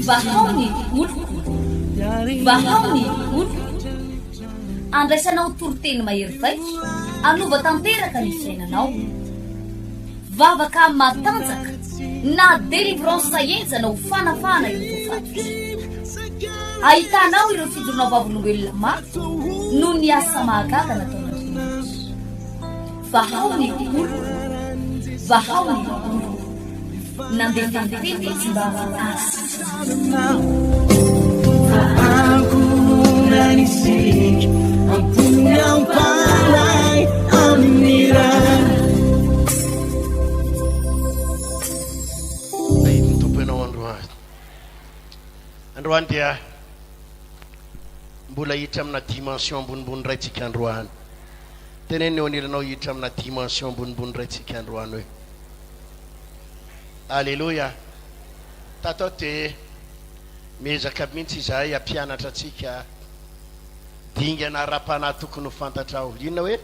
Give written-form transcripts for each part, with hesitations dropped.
Vahao ny oloko, vahao ny oloko. Andraisanao toriteny mahery vaika, hanova tanteraka ny fiainanao. Vavaka matanjaka na délivrance henjana ho fanafahana ireo voafatotra. Ahitanao ireo fijoroana vavolombelona mafy noho ny asa mahagaga nataon'Andriamanitra. Vahao ny oloko, vahao ny oloko. Nandefa ny teny izy mba hahasitrana. Tahian'ny Tompo ianao androany. Androany dia mbola hiditra amina dimension ambonimbony indray tsika androany. Teneno eo anilanao hiditra amina dimension ambonimbony indray tsika androany hoe. Aleloia. Tato aho dia miezaka mihitsy izahay hampianatra antsika dingana ara-panahy tokony ho fantatrao. Inona hoe?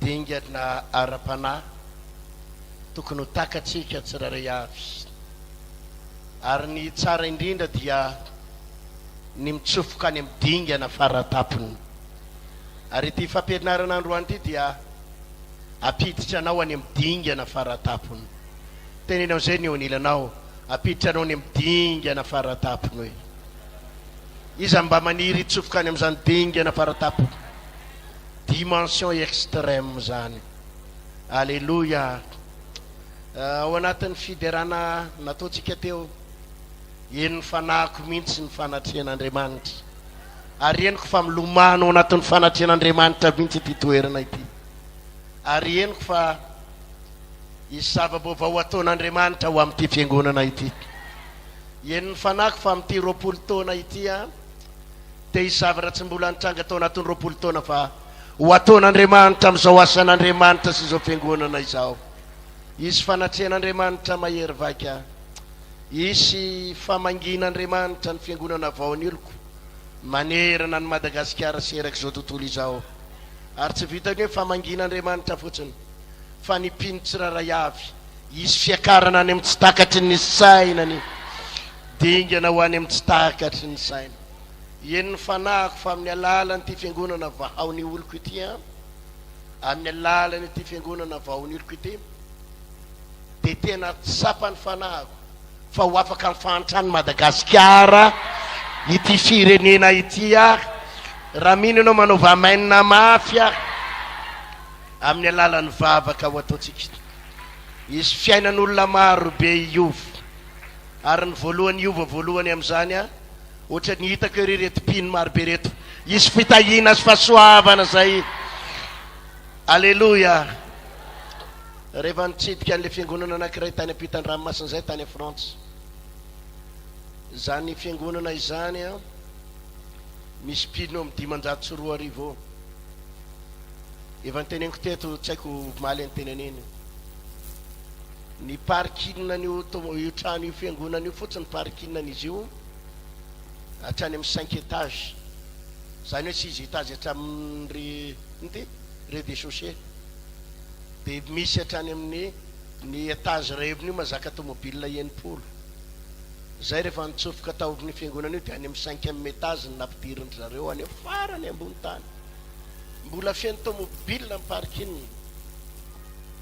Dingana ara-panahy tokony ho takatsika tsirairay avy. Ary ny tsara indrindra dia ny mitsofoka any amin'ny dingana faratapony. Ary ity fampianarana androany ity dia hampiditra anao any amin'ny dingana faratapony. Teneno amin'izay ny eo anilanao, hampiditra anao any amin'ny dingana faratapony hoe. Iza mba maniry hitsofoka any amin'izany dingana faratapony? Dimension extrême izany. Aleloia. Ao anatin'ny fiderana nataontsika teo, henon'ny fanahiko mihitsy ny fanatrehan'Andriamanitra. Ary henoko fa milomano ao anatin'ny fanatrehan'Andriamanitra mihitsy ity toerana ity. Ary henoko fa hisy zava-baovao hataon'Andriamanitra ho amin'ity fiangonana ity. Henon'ny fanahiko fa amin'ity 20 taona ity an, dia hisy zavatra tsy mbola nitranga tao anatin'ny 20 taona fa ho ataon'Andriamanitra amin'izao asan'Andriamanitra sy izao fiangonana izao. Hisy fanatrehan'Andriamanitra mahery vaika. Hisy famangian'Andriamanitra ny fiangonana vao ny oloko manerana an'i Madagasikara sy erak'izao tontolo izao. Ary tsy vitan'ny hoe famangian'Andriamanitra fotsiny fa ny mpino tsirairay avy hisy fiakarana any amin'ny tsy takatry ny saina ny dingana ho any amin'ny tsy takatry ny saina. Henon'ny fanahiko fa amin'ny alalan'ity fiangonana vahao ny oloko ity an, amin'ny alalan'ity fiangonana vahao ny oloko ity dia tena tsapan'ny fanahiko fa ho afaka amin'ny fahantran'i Madagasikara ity firenena ity ary raha mino ianao manaova amen mafy ary amin'ny alalan'ny vavaka ho ataontsika. Hisy fiainan'olona maro be hiova ary ny voalohany hiova voalohany amin'izany an, ohatran'ny hitako ery ireto mpino maro be ireto, hisy fitahiana sy fahasoavana izay. Aleloia. Rehefa nitsidika an'ilay fiangonana anankiray tany ampitan-dranomasina izay tany Frantsa. Izany fiangonana izany an, misy mpino eo amin'ny 2500 eo. Efa noteneniko teto, tsy haiko omaly niteny an'iny. Ny parking an'io io trano io fiangonana io fotsiny parking an'izy io hatrany amin'ny cinq étages. Izany hoe six étages hatramin'ny ry inona ity? Rez-de-chaussée. Dia misy hatrany amin'ny ny étage iray amin'io mahazaka tomobile 60. Izay rehefa nitsofoka tao amin'io fiangonana io dia any amin'ny cinquième étage no nampidirin-dry zareo any amin'ny farany ambony tany. Mbola feno tomobile ny parking.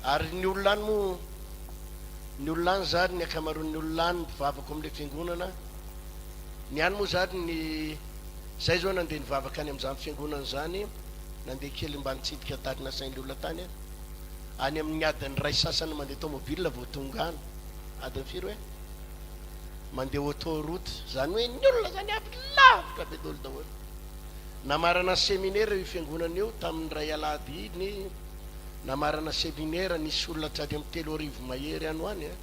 Ary ny olona any moa, ny olona any zany, ny ankamaroan'ny olona any mpivavaka ao amin'ilay fiangonana, ny any moa zany ny, zay zao nandeha nivavaka any amin'izany fiangonana izany, nandeha kely mba nitsidika tany nasain'ilay olona tany aho, any amin'ny adiny iray sasany mandeha tomobile vao tonga any, adiny firy hoe? Mandeha autoroute, zany hoe ny olona zany avy lavitra be daholo daholo. Namarana seminera io fiangonana io tamin'ny iray alahady iny, namarana seminera nisy olona hatrany amin'ny 3000 mahery any ho any an,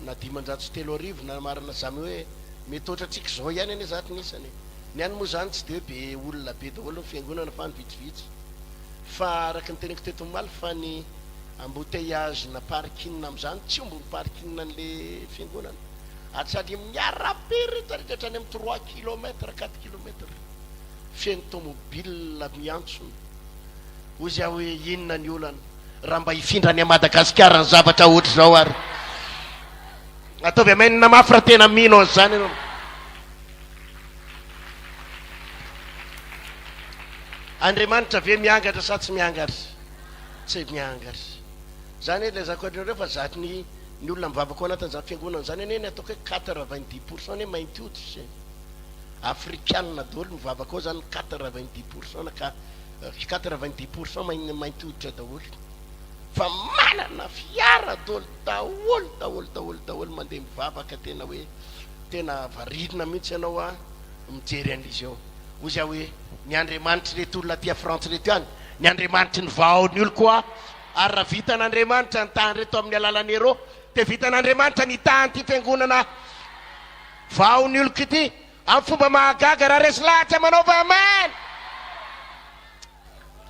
na 3500 namarana zany hoe mety ohatrantsika izao ihany anie zany ny isany e. Ny any moa zany tsy dia hoe be olona be daholo ny fiangonana fa any vitsivitsy. Fa araka ny teneniko teto omaly fa ny embouteillage na parking amin'izany tsy omby ny parking an'le fiangonana. Hatrany amin'ny arabe rehetra rehetra hatrany amin'ny trois kilomètres, quatre kilomètres. Feno tomobile miantsona. Hozy aho hoe inona ny olana raha mba hifindra any Madagasikara ny zavatra ohatr'izao ary. Ataovy amen mafy raha tena mino an'izany ianao. Andriamanitra ve miangatra sa tsy miangatra? Tsy miangatra. Zany hoe lazaiko anareo fa zany ny ny olona mivavaka ao anatin'izany fiangonana izany anie ny ataoko hoe 90% anie mainty hoditra e. Afrikanina daholo mivavaka ao zany 90% na ka 90% mainty hoditra daholo. Fa manana fiara daholo daholo daholo daholo daholo mandeha mivavaka tena hoe tena variana mihitsy ianao a mijery an'izy eo. Hozy aho hoe ny Andriamanitr'ireto olona aty Frantsa ireto ihany, ny Andriamanitry ny vahaon'ny oloko aho. Ary raha vitan'Andriamanitra ny tahan'ireto amin'ny alalan'i Hero, dia vitan'Andriamanitra ny hitahan'ity fiangonana vahaon'ny oloko ity amin'ny fomba mahagaga raha resy lahatra manaova Amen!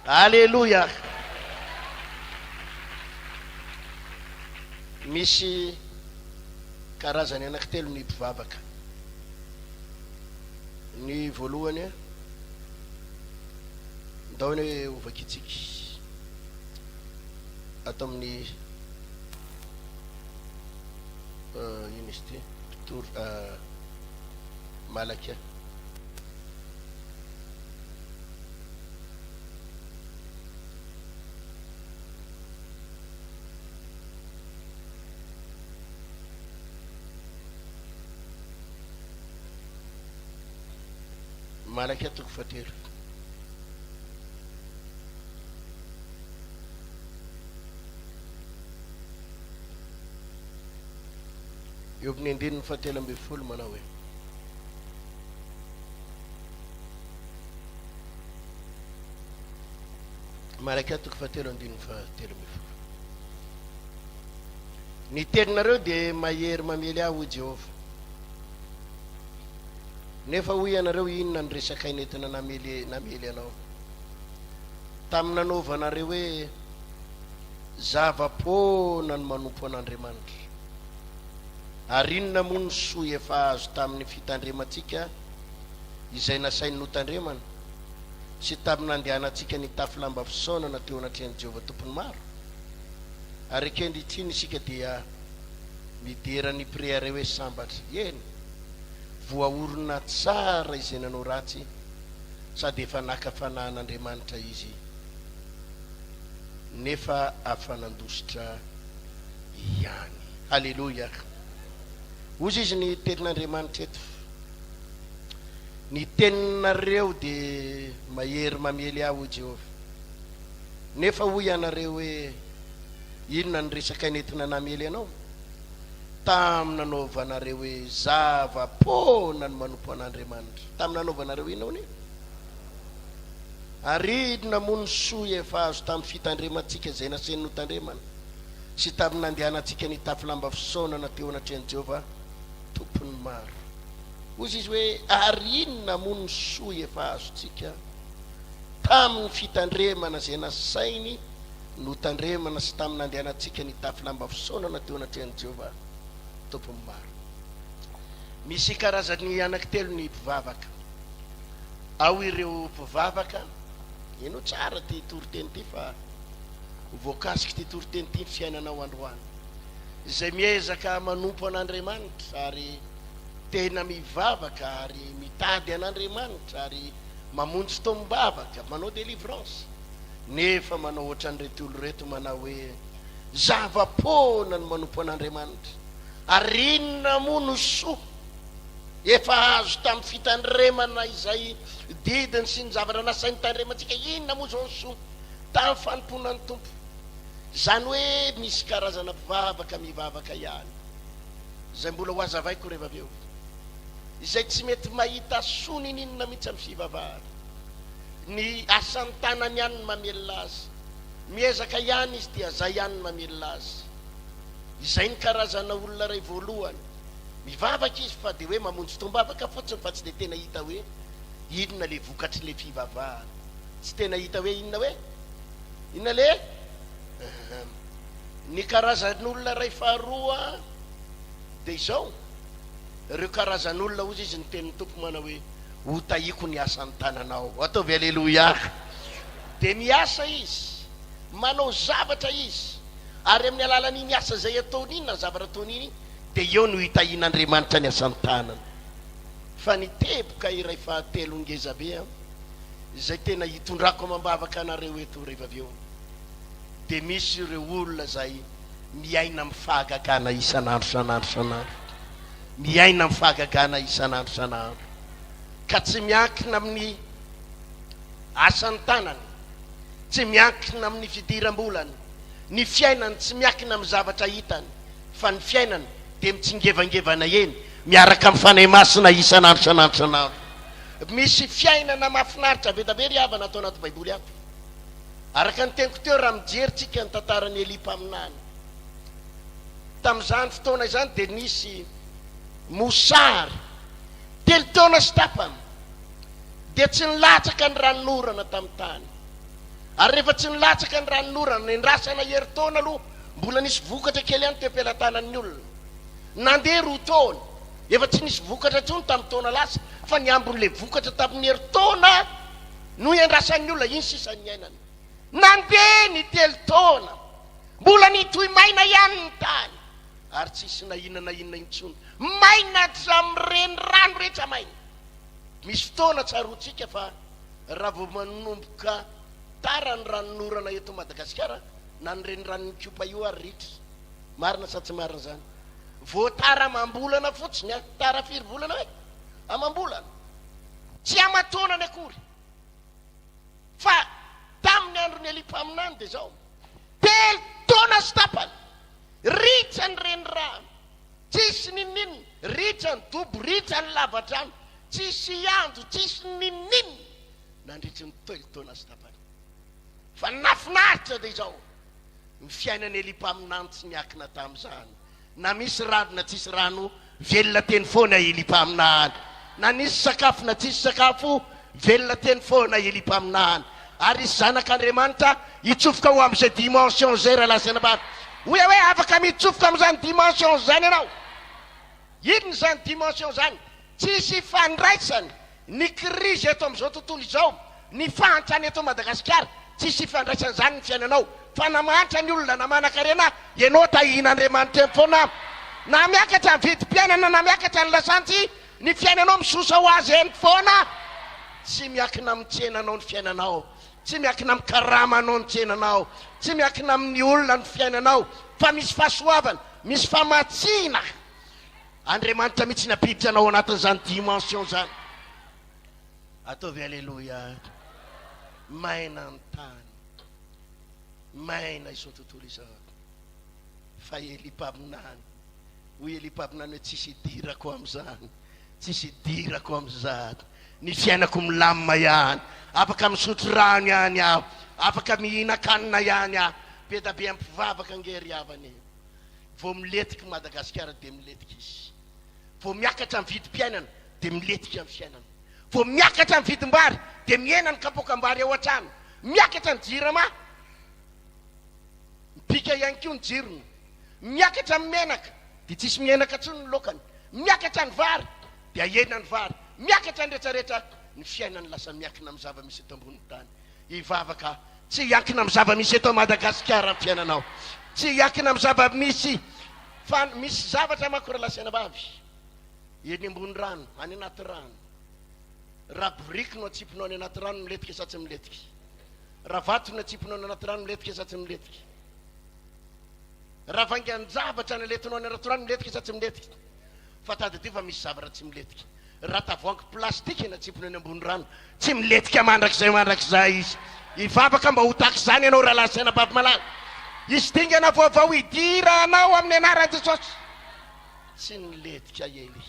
Aleloia! Misy karazany anankitelo ny mpivavaka. Ny voalohany, ndao anie ho vakintsika ato amin'ny inona izy ity? Mpitory Malakia. Malakia toko fahatelo. Eo amin'ny andininy fahatelo ambin'ny folo manao hoe. Malakia toko fahatelo andininy fahatelo ambin'ny folo. Ny teninareo dia mahery mamely ahy, hoy Jehovah. Nefa hoy ianareo, Inona ny resakay nentina namely namely anao? Tamin'ny nanaovanareo hoe, Zava-poana ny manompo an'Andriamanitra. Ary inona moa ny soa efa azo tamin'ny fitandremantsika izay nasainy notandremana, sy tamin'ny nandehanantsika nitafy lamba fisaonana teo anatrehan'i Jehovah Tompon'ny maro? Ary ankehitriny isika dia midera ny mpirehareha hoe sambatra. Eny, voaorina tsara izay nanao ratsy, sady efa naka fanahy an'Andriamanitra izy, nefa afa-nandositra ihany. Haleloia! Hozy izy ny tenin'Andriamanitra eto. Ny teninareo dia mahery mamely ahy, hoy Jehovah. Nefa hoy ianareo hoe, Inona ny resakay nentina namely anao? Tamin'ny nanaovanareo hoe, Zava-poana ny manompo an'Andriamanitra. Tamin'ny nanaovanareo inona hono e? Ary inona moa ny soa efa azo tamin'ny fitandremantsika izay nasainy notandremana, sy tamin'ny nandehanantsika nitafy lamba fisaonana teo anatrehan'i Jehovah, Tompon'ny maro? Hoy izy hoe, Ary inona moa ny soa efa azontsika tamin'ny fitandremana izay nasainy notandremana sy tamin'ny nandehanantsika nitafy lamba fisaonana teo anatrehan'i Jehovah, Tompon'ny maro? Misy karazany anankitelo ny mpivavaka. Ao ireo mpivavaka, henoy tsara ity toriteny ity fa ho voakasik'ity toriteny ity ny fiainanao androany, izay miezaka manompo an'Andriamanitra ary tena mivavaka ary mitady an'Andriamanitra ary mamonjy fotoam-bavaka, manao délivrance, nefa manao ohatran'ireto olo ireto manao hoe zava-poana ny manompo an'Andriamanitra, ary inona moa no soa efa azo tamin'ny fitandremana izay didiny sy ny zavatra nasainy tandremantsika, inona moa izao ny soa tamin'ny fanompoana ny Tompo? Izany hoe misy karazana mpivavaka mivavaka ihany, izay mbola ho hazavaiko rehefa avy eo, izay tsy mety mahita soa ninininona mihitsy amin'ny fivavahana. Ny asan'ny tanany ihany no mamelona azy. Miezaka ihany izy dia izay ihany no mamelona azy. Izay ny karazana olona iray voalohany. Mivavaka izy fa dia hoe mamonjy fotoam-bavaka fotsiny fa tsy dia tena hita hoe inona ilay vokatr'ilay fivavahana. Tsy tena hita hoe inona hoe inona ilay Ny karazan'olona iray faharoa dia izao, ireo karazan'olona hozy izy ny tenin'ny Tompo manao hoe, Ho tahiako ny asan'ny tananao. Ataovy aleloia. Dia miasa izy, manao zavatra izy, ary amin'ny alalan'iny asa izay ataony iny na zavatra ataony iny. Dia eo no hitahian'Andriamanitra ny asan'ny tanana. Fa ny teboka iray fahatelo ngeza be an, izay tena hitondrako amam-bavaka anareo eto rehefa avy eo, dia misy ireo olona izay miaina amin'ny fahagagana isan'andro isan'andro isan'andro. Miaina amin'ny fahagagana isan'andro isan'andro. Ka tsy miankina amin'ny asan'ny tanany, tsy miankina amin'ny fidiram-bolany, ny fiainany tsy miankina amin'ny zavatra hitany, fa ny fiainana dia mitsingevangevana eny miaraka amin'ny Fanahy Masina isan'andro isan'andro isan'andro. Misy fiainana mahafinaritra be da be ry havana ato anaty Baiboly ato. Araka ny teniko teo raha mijery tsika ny tantaran'i Elia mpaminany. Tamin'izany fotoana izany dia nisy mosary telo taona sy tapany dia tsy nilatsaka ny ranonorana tamin'ny tany. Ary rehefa tsy nilatsaka ny ranonorana, nendrasana herintaona aloha, mbola nisy vokatra kely ihany teo am-pelatanan'ny olona. Nandeha roa taona, efa tsy nisy vokatra intsony tamin'ny taona lasa, fa ny ambin'ilay vokatra tamin'ny herintaona no iandrasan'ny olona, iny sisa niainany. Nandeha ny telo taona, mbola nitohy maina ihany ny tany, ary tsisy na inona na inona intsony. Maina hatramin'ny renirano rehetra maina. Misy fotoana tsaroantsika fa raha vao manomboka tara ny ranonorana eto Madagasikara, na ny reniranon'i Ikopa io ary ritra. Marina sa tsy marina izany? Vao tara amam-bolana fotsiny an! Tara firy volana hoe? Amam-bolana. Tsy aman-taonany akory. Fa tamin'ny andron'i Elia mpaminany dia izao, telo taona sy tapany, ritra ny renirano. Tsisy n'inon'inona, ritra ny dobo, ritra ny lavadrano, tsisy ando, tsisy n'inon'inona nandritry ny telo taona sy tapany. Fa ny nahafinaritra dia izao, ny fiainan'i Elia mpaminany tsy niankina tamin'izany. Na misy rano na tsisy rano, velona teny foana i Elia mpaminany. Na nisy sakafo na tsisy sakafo, velona teny foana i Elia mpaminany. Ary hisy zanak'Andriamanitra hitsofoka ho amin'izay dimension izay rahalahy sy anabavy. Hoy aho hoe afaka mitsofoka amin'izany dimension izany ianao. Inona izany dimension izany? Tsisy ifandraisany ny krizy eto amin'izao tontolo izao, ny fahantrana eto Madagasikara, tsisy ifandraisany izany ny fiainanao. Fa na mahantra ny olona na manankarena, ianao tahian'Andriamanitra eny foana. Na miakatra ny vidim-piainana na miakatra ny lasantsy, ny fiainanao misosa ho azy eny foana. Tsy miankina amin'ny tsenanao ny fiainanao. Tsy miankina amin'ny karamanao ny tsenanao, tsy miankina amin'ny olona ny fiainanao, fa misy fahasoavana, misy famatsiana. Andriamanitra mihitsy nampiditra anao ao anatin'izany dimension izany. Ataovy Aleloia. Maina ny tany. Maina izao tontolo izao. Fa Elia mpaminany, hoy Elia mpaminany hoe tsisy idirako amin'izany. Tsisy idirako amin'izany. Ny fiainako milamina ihany. Afaka misotro rano ihany aho. Afaka mihinan-kanina ihany aho. Be da be amin'ny mpivavaka ange ry havana e. Vao milentika i Madagasikara dia milentika izy. Vao miakatra ny vidim-piainana dia milentika ny fiainana. Vao miakatra ny vidim-bary dia mihena ny kapoakam-bary ao an-trano. Miakatra ny jirama, mipika ihany koa ny jirony. Miakatra ny menaka dia tsisy menaka intsony ny laokany. Miakatra ny vary dia ahena ny vary. Miakatra ny retraretra, ny fiainany lasa miankina amin'ny zava-misy eto ambonin'ny tany. Hivavaka tsy hiankina amin'ny zava-misy eto Madagasikara ny fiainanao. Tsy hiankina amin'ny zava-misy fa misy zavatra manko rahalahy sy anabavy eny ambony rano, any anaty rano. Raha biriky no atsipinao any anaty rano milentika sa tsy milentika? Raha vato no atsipinao any anaty rano milentika sa tsy milentika? Raha vaingan-javatra no aletinao any anaty rano milentika sa tsy milentika? Fa tadidio fa misy zavatra tsy milentika. Raha tavoahangy plastika no atsipina eny ambony rano, tsy milentika mandrakizay mandrakizay izy. Hivavaka mba ho tahaka izany ianao rahalahy sy anabavy malala. Hisy dingana vaovao hidiranao amin'ny anaran'i Jesosy. Tsy nilentika i Elia.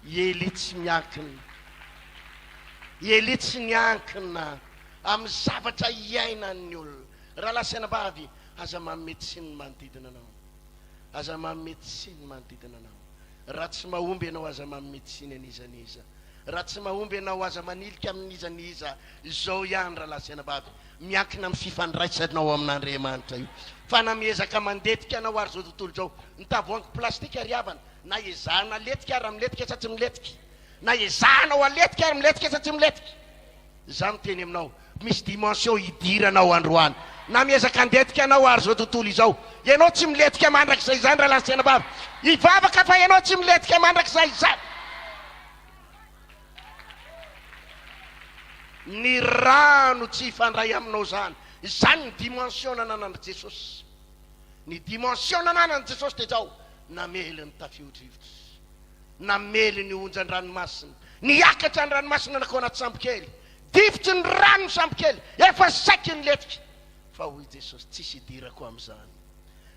I Elia tsy miankina. I Elia tsy niankina amin'ny zavatra iainan'ny olona. Rahalahy sy anabavy, aza manome tsiny ny manodidina anao. Aza manome tsiny ny manodidina anao. Raha tsy mahomby ianao, aza manome tsiny an'iza n'iza. Raha tsy mahomby ianao, aza manilika amin'iza n'iza. Izao ihany, rahalahy sy anabavy, miankina amin'ny fifandraisanao amin'Andriamanitra io. Fa na miezaka mandetika anao ary izao tontolo izao, ny tavoahangy plastika ry havana, na ezahana aletika ary miletika sa tsy miletika? Na ezahanao aletika ary miletika sa tsy miletika? Izaho miteny aminao, misy dimension hidiranao androany. Na miezaka handetika anao ary izao tontolo izao. Ianao tsy milentika mandrakizay izany rahalahy sy anabavy. Hivavaka fa ianao tsy milentika mandrakizay izany. Ny rano tsy hifandray aminao izany. Izany ny dimension nananan'i Jesosy. Ny dimension nananan'i Jesosy dia izao, namely ny tafio-drivotra. Namely ny onjan-dranomasina. Niakatra ny ranomasina nankao anaty sambokely. Difotry ny rano ny sambokely. Efa saiky nilentika. Fa hoy Jesosy, tsisy idirako amin'izany.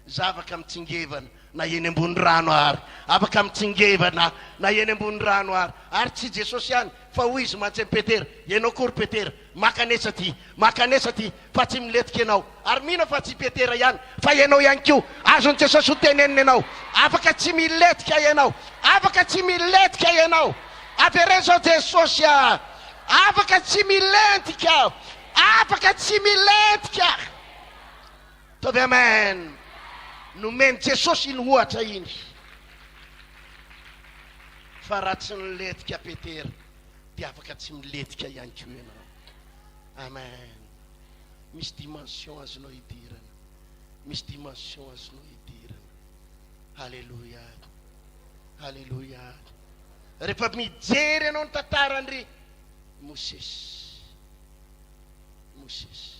Zavaka mitsingevana na eny ambony rano ary. Afaka mitsingevana na eny ambony rano ary. Ary tsy Jesosy ihany, fa hoy Izy mantsy amin'i Petera, Ianao koa ry Petera, mankanesa aty, mankanesa aty, fa tsy milentika ianao. Ary mino aho fa tsy i Petera ihany, fa ianao ihany koa. Azon'i Jesosy ho tenenina ianao. Afaka tsy milentika ianao. Afaka tsy milentika ianao. Avereno izao, Jesosy a! Afaka tsy milentika aho. Afaka tsy milentika aho. Ataovy amen. Nomen'i Jesosy iny ohatra iny. Fa raha tsy nilentika Petera, dia afaka tsy milentika ihany koa ianao. Amen. Misy dimension azonao idirana. Misy dimension azonao idirana. Alléluia. Alléluia. Rehefa mijery ianao ny tantaran-dry Mosesy. Mosesy.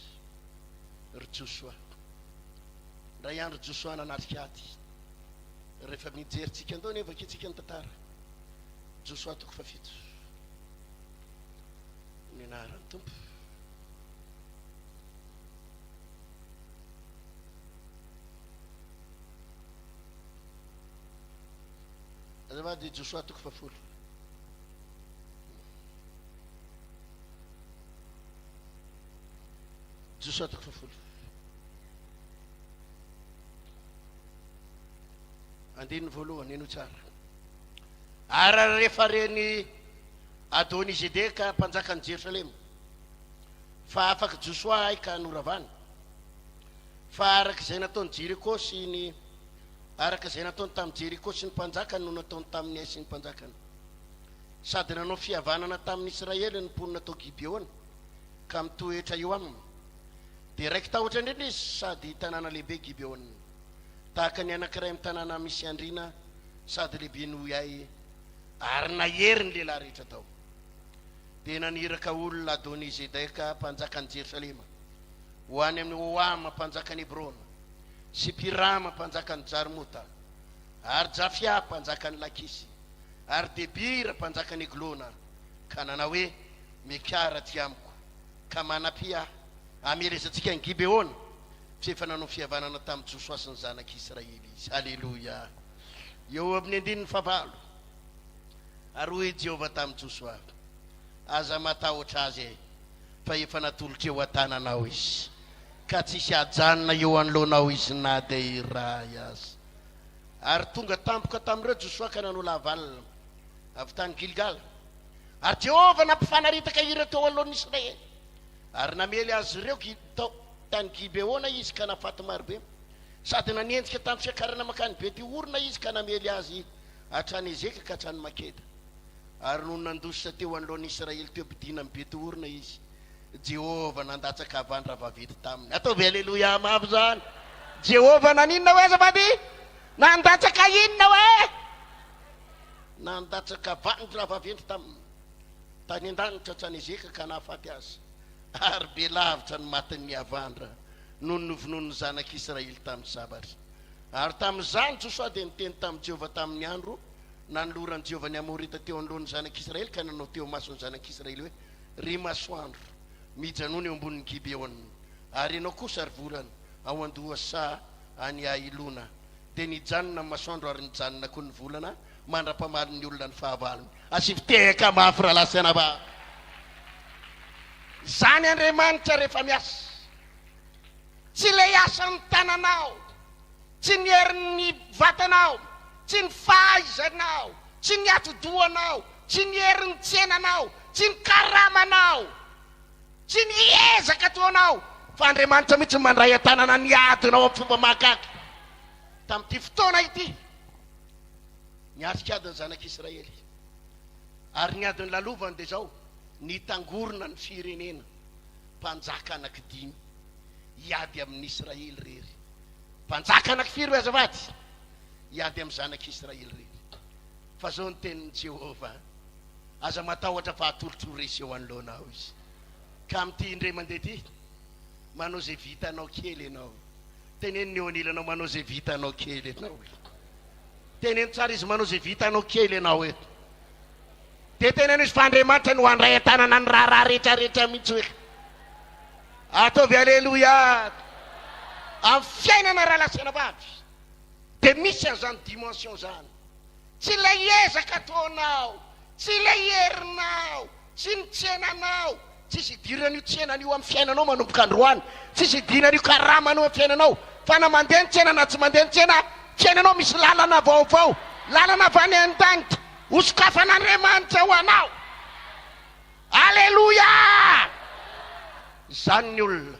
Ry Josoa. Indray andro Josoa nanatrika ady. Rehefa mijery tsika andao anie vakintsika ny tantara. Josoa toko fahafito. Ny anaran'ny Tompo. Azafady Josoa toko fahafolo. Josoa toko fahafolo. Andininy voalohany, henoy tsara. Ary rehefa reny Adonizedeka mpanjakan'i Jerosalema fa afak'i Josoa Ay ka noravany, fa araka izay nataon'i Jeriko sy ny araka izay nataony tamin'i Jeriko sy ny mpanjakany no nataony tamin'i Ay sy ny mpanjakany. Sady nanao fihavanana tamin'ny Israely ny mponina tao Gibeona ka mitoetra eo aminy. Dia raiki-tahotra indrindra izy sady tanàna lehibe Gibeona, tahaka ny anankiray amin'ny tanàna misy andriana sady lehibe noho i Ay, ary nahery ny lehilahy rehetra tao. Dia naniraka olona Adoni-Zedeka mpanjakan'i Jerosalema ho any amin'i Hohama mpanjakan'i Hebrona, sy Pirama mpanjakan'i Jarmota, ary Jafia mpanjakan'i Lakisy, ary Debira mpanjakan'i Eglona, ka nanao hoe, Mikara aty amiko, ka manampia ahy, hamelezantsika an'i Gibeona, fa efa nanao fihavanana tamin'i Josoa sy ny zanak'Israely izy. Aleloia! Eo amin'ny andininy fahavalo, Ary hoy i Jehovah tamin'i Josoa, Aza matahotra azy e, fa efa natolotra eo an-tananao izy, ka tsy hisy hajanona eo anoloanao izy na dia iray aza. Ary tonga tampoka tamin'ireo Josoa ka nanao lavalina avy tany Gilgala. Ary Jehovah nampifanaritaka ireo teo anoloan'ny Israely. Ary namely azy ireo tao tany Gibeona izy ka nahafaty marobe. Sady nanenjika tamin'ny fiakarana mankany Beti-horona izy ka namely azy hatrany Ezeka ka hatrany Makeda. Ary nony nandositra teo anoloan'ny Israely teo am-pidinan'i Beti-horona izy, Jehovah nandatsaka havandra vaventy taminy. Ataovy Aleloia mafy izany! Jehovah naninona hoe azafady? Nandatsaka inona hoe? Nandatsaka havandra vaventy taminy tany an-danitra hatrany Ezeka ka nahafaty azy, ary be lavitra ny matin'ny havandra noho ny novonoin'ny zanak'Israely tamin'ny sabatra. Ary tamin'izany Josoa dia niteny tamin'i Jehovah tamin'ny andro nanoloran'i Jehovah ny Amorita teo anoloan'ny zanak'Israely ka nanao teo imason'ny zanak'Israely hoe, Ry masoandro, mijanòna eo ambonin'i Gibeona, ary ianao kosa, ry volana, ao an-dohasaha any Ailona. Dia nijanona ny masoandro ary nijanona koa ny volana mandra-pamalin'ny olona ny fahavalony. Asivo tehaka mafy rahalahy sy anabavy. Izany Andriamanitra rehefa miasa. Tsy ilay asan'ny tananao, tsy ny herin'ny vatanao, tsy ny fahaizanao, tsy ny atidohanao, tsy ny herin'ny tsenanao, tsy ny karamanao, tsy ny ezaka ataonao, fa Andriamanitra mihitsy no mandray an-tanana ny adinao amin'ny fomba mahagaga. Tamin'ity fotoana ity, niatrika ady ny zanak'Israely, ary ny ady nolalovany dia izao, nitangorona ny firenena, mpanjaka anankidimy hiady amin'ny Israely irery. Mpanjaka anankifiry hoe azafady? Hiady amin'ny zanak'Israely irery. Fa izao ny tenin'i Jehovah, Aza matahotra fa hatolotro ho resy eo anoloanao izy. Ka amin'ity indray mandeha ity, manao izay vitanao kely ianao. Teneno ny eo anilanao, manao izay vitanao kely ianao. Teneno tsara izy, manao izay vitanao kely ianao eto. Dia teneno izy fa Andriamanitra no handray an-tanana ny raharaha rehetra rehetra mihitsy hoe. Ataovy aleloia. Amin'ny fiainana rahalahy sy anabavy dia misy an'izany dimension izany. Tsy ilay ezaka ataonao, tsy ilay herinao, tsy ny tsenanao, tsisy idiran'io tsenana io amin'ny fiainanao manomboka androany, tsisy idiran'io karamanao amin'ny fiainanao, fa na mandeha ny tsena na tsy mandeha ny tsena, fiainanao misy lalana vaovao, lalana avy any an-danitra, hosokafan'Andriamanitra ho anao. Aleloia! Izany ny olona.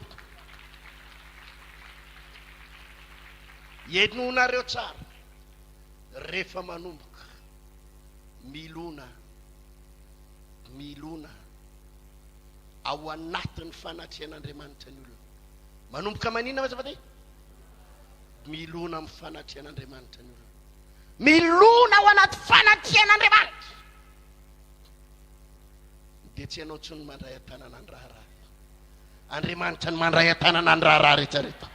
Henoinareo tsara. Rehefa manomboka milona, milona ao anatin'ny fanatrehan'Andriamanitra ny olona. Manomboka maninona azafady? Milona amin'ny fanatrehan'Andriamanitra ny olona. Milona ao anaty fanatrehan'Andriamanitra. Dia tsy ianao intsony mandray an-tanana ny raharaha. Andriamanitra no mandray an-tanana ny raharaha rehetra rehetra.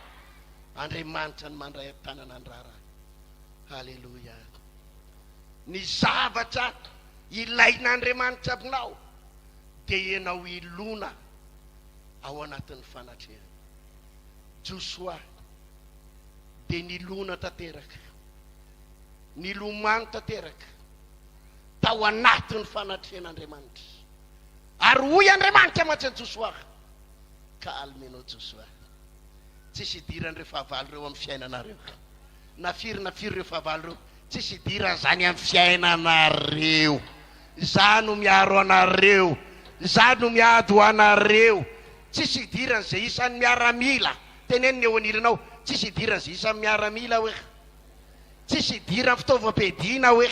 Andriamanitra no mandray an-tanana ny raharaha. Aleloia. Ny zavatra ilain'Andriamanitra aminao dia ianao hilona ao anatin'ny fanatrehany. Josoa dia nilona tanteraka, nilomano tanteraka tao anatin'ny fanatrehan'Andriamanitra. Ary hoy Andriamanitra mantsy an'i Josoa, Calme ianao Josoa, tsisy idiran'ireo fahavalo ireo amin'ny fiainanareo. Na firy na firy ireo fahavalo ireo, tsisy idiran'izany amin'ny fiainanareo. Izaho no miaro anareo. Izaho no miady ho anareo. Tsisy idiran'izay isan'ny miaramila. Teneno ny eo anilanao, tsisy idiran'izay isan'ny miaramila hoe. Tsisy idiran'ny fitaovam-piadiana hoe.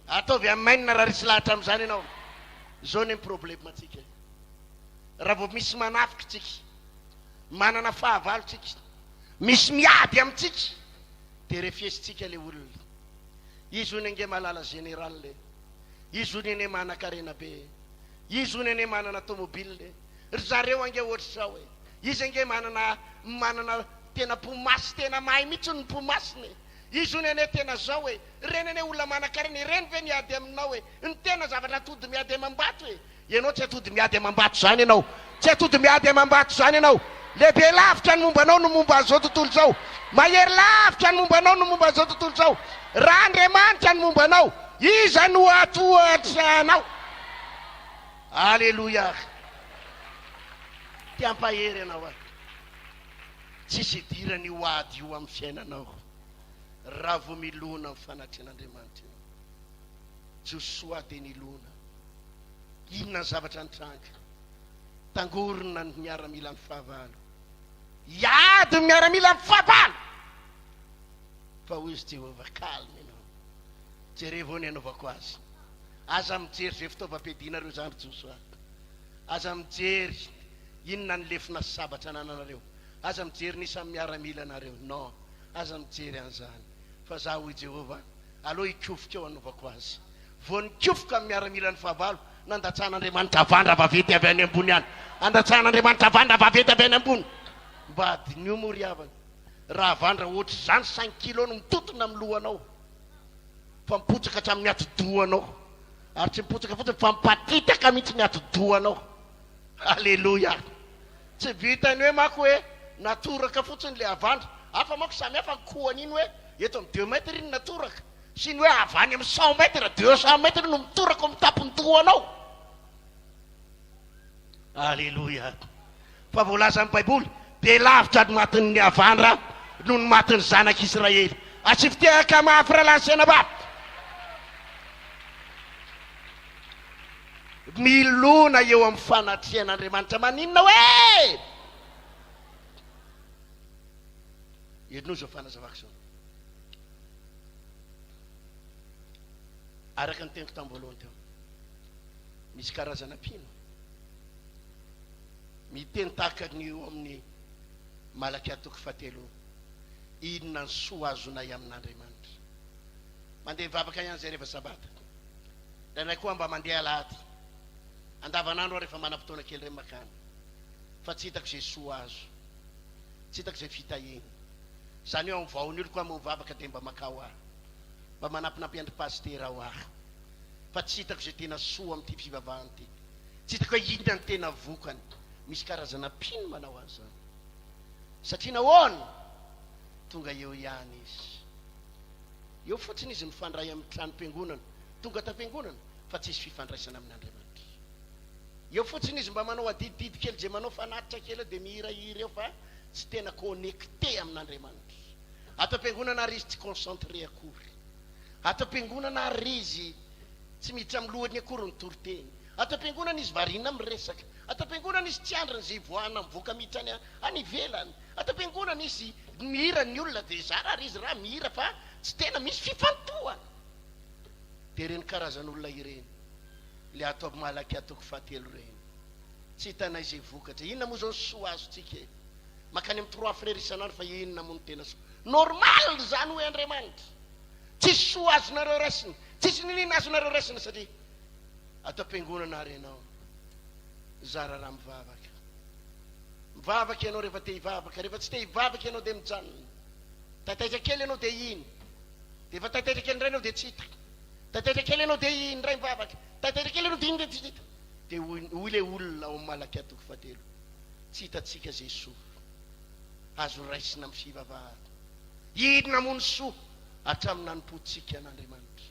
Ataovy amen raha resy lahatra amin'izany ianao. Izao anie ny problème-tsika e. Raha vao misy manafika tsika, manana fahavalo tsika, Misy miady amintsika dia refesintsika ilay olona. Izy hono ange malala général e. Izy hono anie manankarena be e. Izy hono anie manana tomobile e. Ry zareo ange ohatr'izao e. Izy ange manana manana tena mpomasy tena mahay mihitsy ny mpomasina e. Izy hono anie tena zao e. Ireny anie olona manankarena ireny ve miady aminao e. Ny tena zavatra atody miady amam-bato e. Ianao tsy atody miady amam-bato izany ianao. Tsy atody miady amam-bato izany ianao. Lehibe lavitra ny momba anao no momba an'izao tontolo izao. Mahery lavitra ny momba anao no momba an'izao tontolo izao. Raha Andriamanitra ny momba anao, iza no hahatohatra anao? Aleloia! Te hampahery anao aho. Tsisy idiran'io ady io amin'ny fiainanao raha vao milona amin'ny fanatrehan'Andriamanitra ianao. Josoa dia nilona. Inona ny zavatra nitranga? Tangorona ny miaramilan'ny fahavalo. Hiady ny miaramilan'ny fahavalo! Fa hoy izy Jehovah, calme ianao. Jerevo eo ny anaovako azy. Aza mijery izay fitaovam-piadianareo izany ry Josoa. Aza mijery inona ny lefona sy sabatra anananareo. Aza mijery ny isan'ny miaramilanareo. Non, aza mijery an'izany. Fa za hoy Jehovah, aleo hikofoka eo anaovako azy. Vao nikofoka ny miaramilan'ny fahavalo, nandatsahan'Andriamanitra havandra vaventy avy any ambony any. Andatsahan'Andriamanitra havandra vaventy avy any ambony. Mba adinio moa ry havana, raha havandra ohatr'izany cinq kilos no mitontona amin'ny lohanao, fa mipotsaka hatramin'ny atidohanao. Ary tsy mipotsaka fotsiny fa mipatitaka mihitsy ny atidohanao. Aleloia! Tsy vitan'ny hoe manko hoe natoraka fotsiny ilay havandra. Hafa manko, samy hafa ny kohany iny hoe eto amin'ny deux mètres iny natoraka. Sy ny hoe avy any amin'ny cent mètres, deux cent mètres no mitoraka ao amin'ny tampon-dohanao. Aleloia. Fa voalazan'ny Baiboly, be lavitra ny matin'ny havandra noho ny matin'ny zanak'Israely. Asio fitehaka mafy rahalahy sy anabavy. Milona eo amin'ny fanatrehan'Andriamanitra maninona hoe? Henoy izao fanazavako izao. Araka ny teniko tamin'ny voalohany teo, misy karazana mpino miteny tahaka ny eo amin'ny Malakia toko fahatelo. Inona ny soa azonay amin'Andriamanitra? Mandeha mivavaka ihany izay rehefa sabata. Indraindray koa mba mandeha alahady. Andavanandro aho rehefa manam-potoana kely ireny makany. Fa tsy hitako izay soa azo. Tsy hitako izay fitahiana. Izany hoe ao amin'ny vahoan'ny oloko aho moa mivavaka dia mba makao aho. Mba manampinampy an-dry pasitera ao aho. Fa tsy hitako izay tena soa amin'ity fivavahana ity. Tsy hitako hoe inona ny tena vokany. Misy karazana mpino manao an'izany. Satria nahoana? Tonga eo ihany izy. Eo fotsiny izy mifandray amin'ny tranom-piangonana. Tonga ato am-piangonana fa tsisy fifandraisana amin'Andriamanitra. Eo fotsiny izy mba manao adidididy kely izay manao fanatitra kely eo dia mihirahira eo fa tsy tena connecté amin'Andriamanitra. Ato am-piangonana ary izy tsy concentré akory. Ato am-piangonana ary izy tsy miditra amin'ny lohany akory ny toriteny. Ato am-piangonana izy variana miresaka. Ato am-piangonana izy tsy andriny izay hivoahana mivoaka miditra any any ivelany. Ato am-piangonana izy mihira ny olona dia zara ary izy raha mihira fa tsy tena misy fifantohana. Dia ireny karazan'olona ireny ilay ato amin'ny Malakia toko fahatelo ireny. Tsy hitanay izay vokatra. Inona moa izao ny soa azontsika e? Mankany amin'ny Trois Frères isan'andro fa inona moa no tena soa? Normal izany hoy Andriamanitra. Tsisy soa azonareo raisina. Tsisy niniana azonareo raisina satria ato am-piangonana ary ianao zara raha mivavaka. Mivavaka ianao rehefa te hivavaka, rehefa tsy te hivavaka ianao dia mijanona. Taitaitra kely ianao dia iny. Dia efa taitaitra kely indray ianao dia tsy hita. Taitaitra kely ianao dia iny indray mivavaka. Taitaitra kely ianao dia iny indray tsy hita. Dia hoy hoy ilay olona ao amin'ny Malakia toko fahatelo, tsy hitantsika izay soa azo raisina amin'ny fivavahana. Inona moa ny soa hatramin'ny nanompoantsika an'Andriamanitra?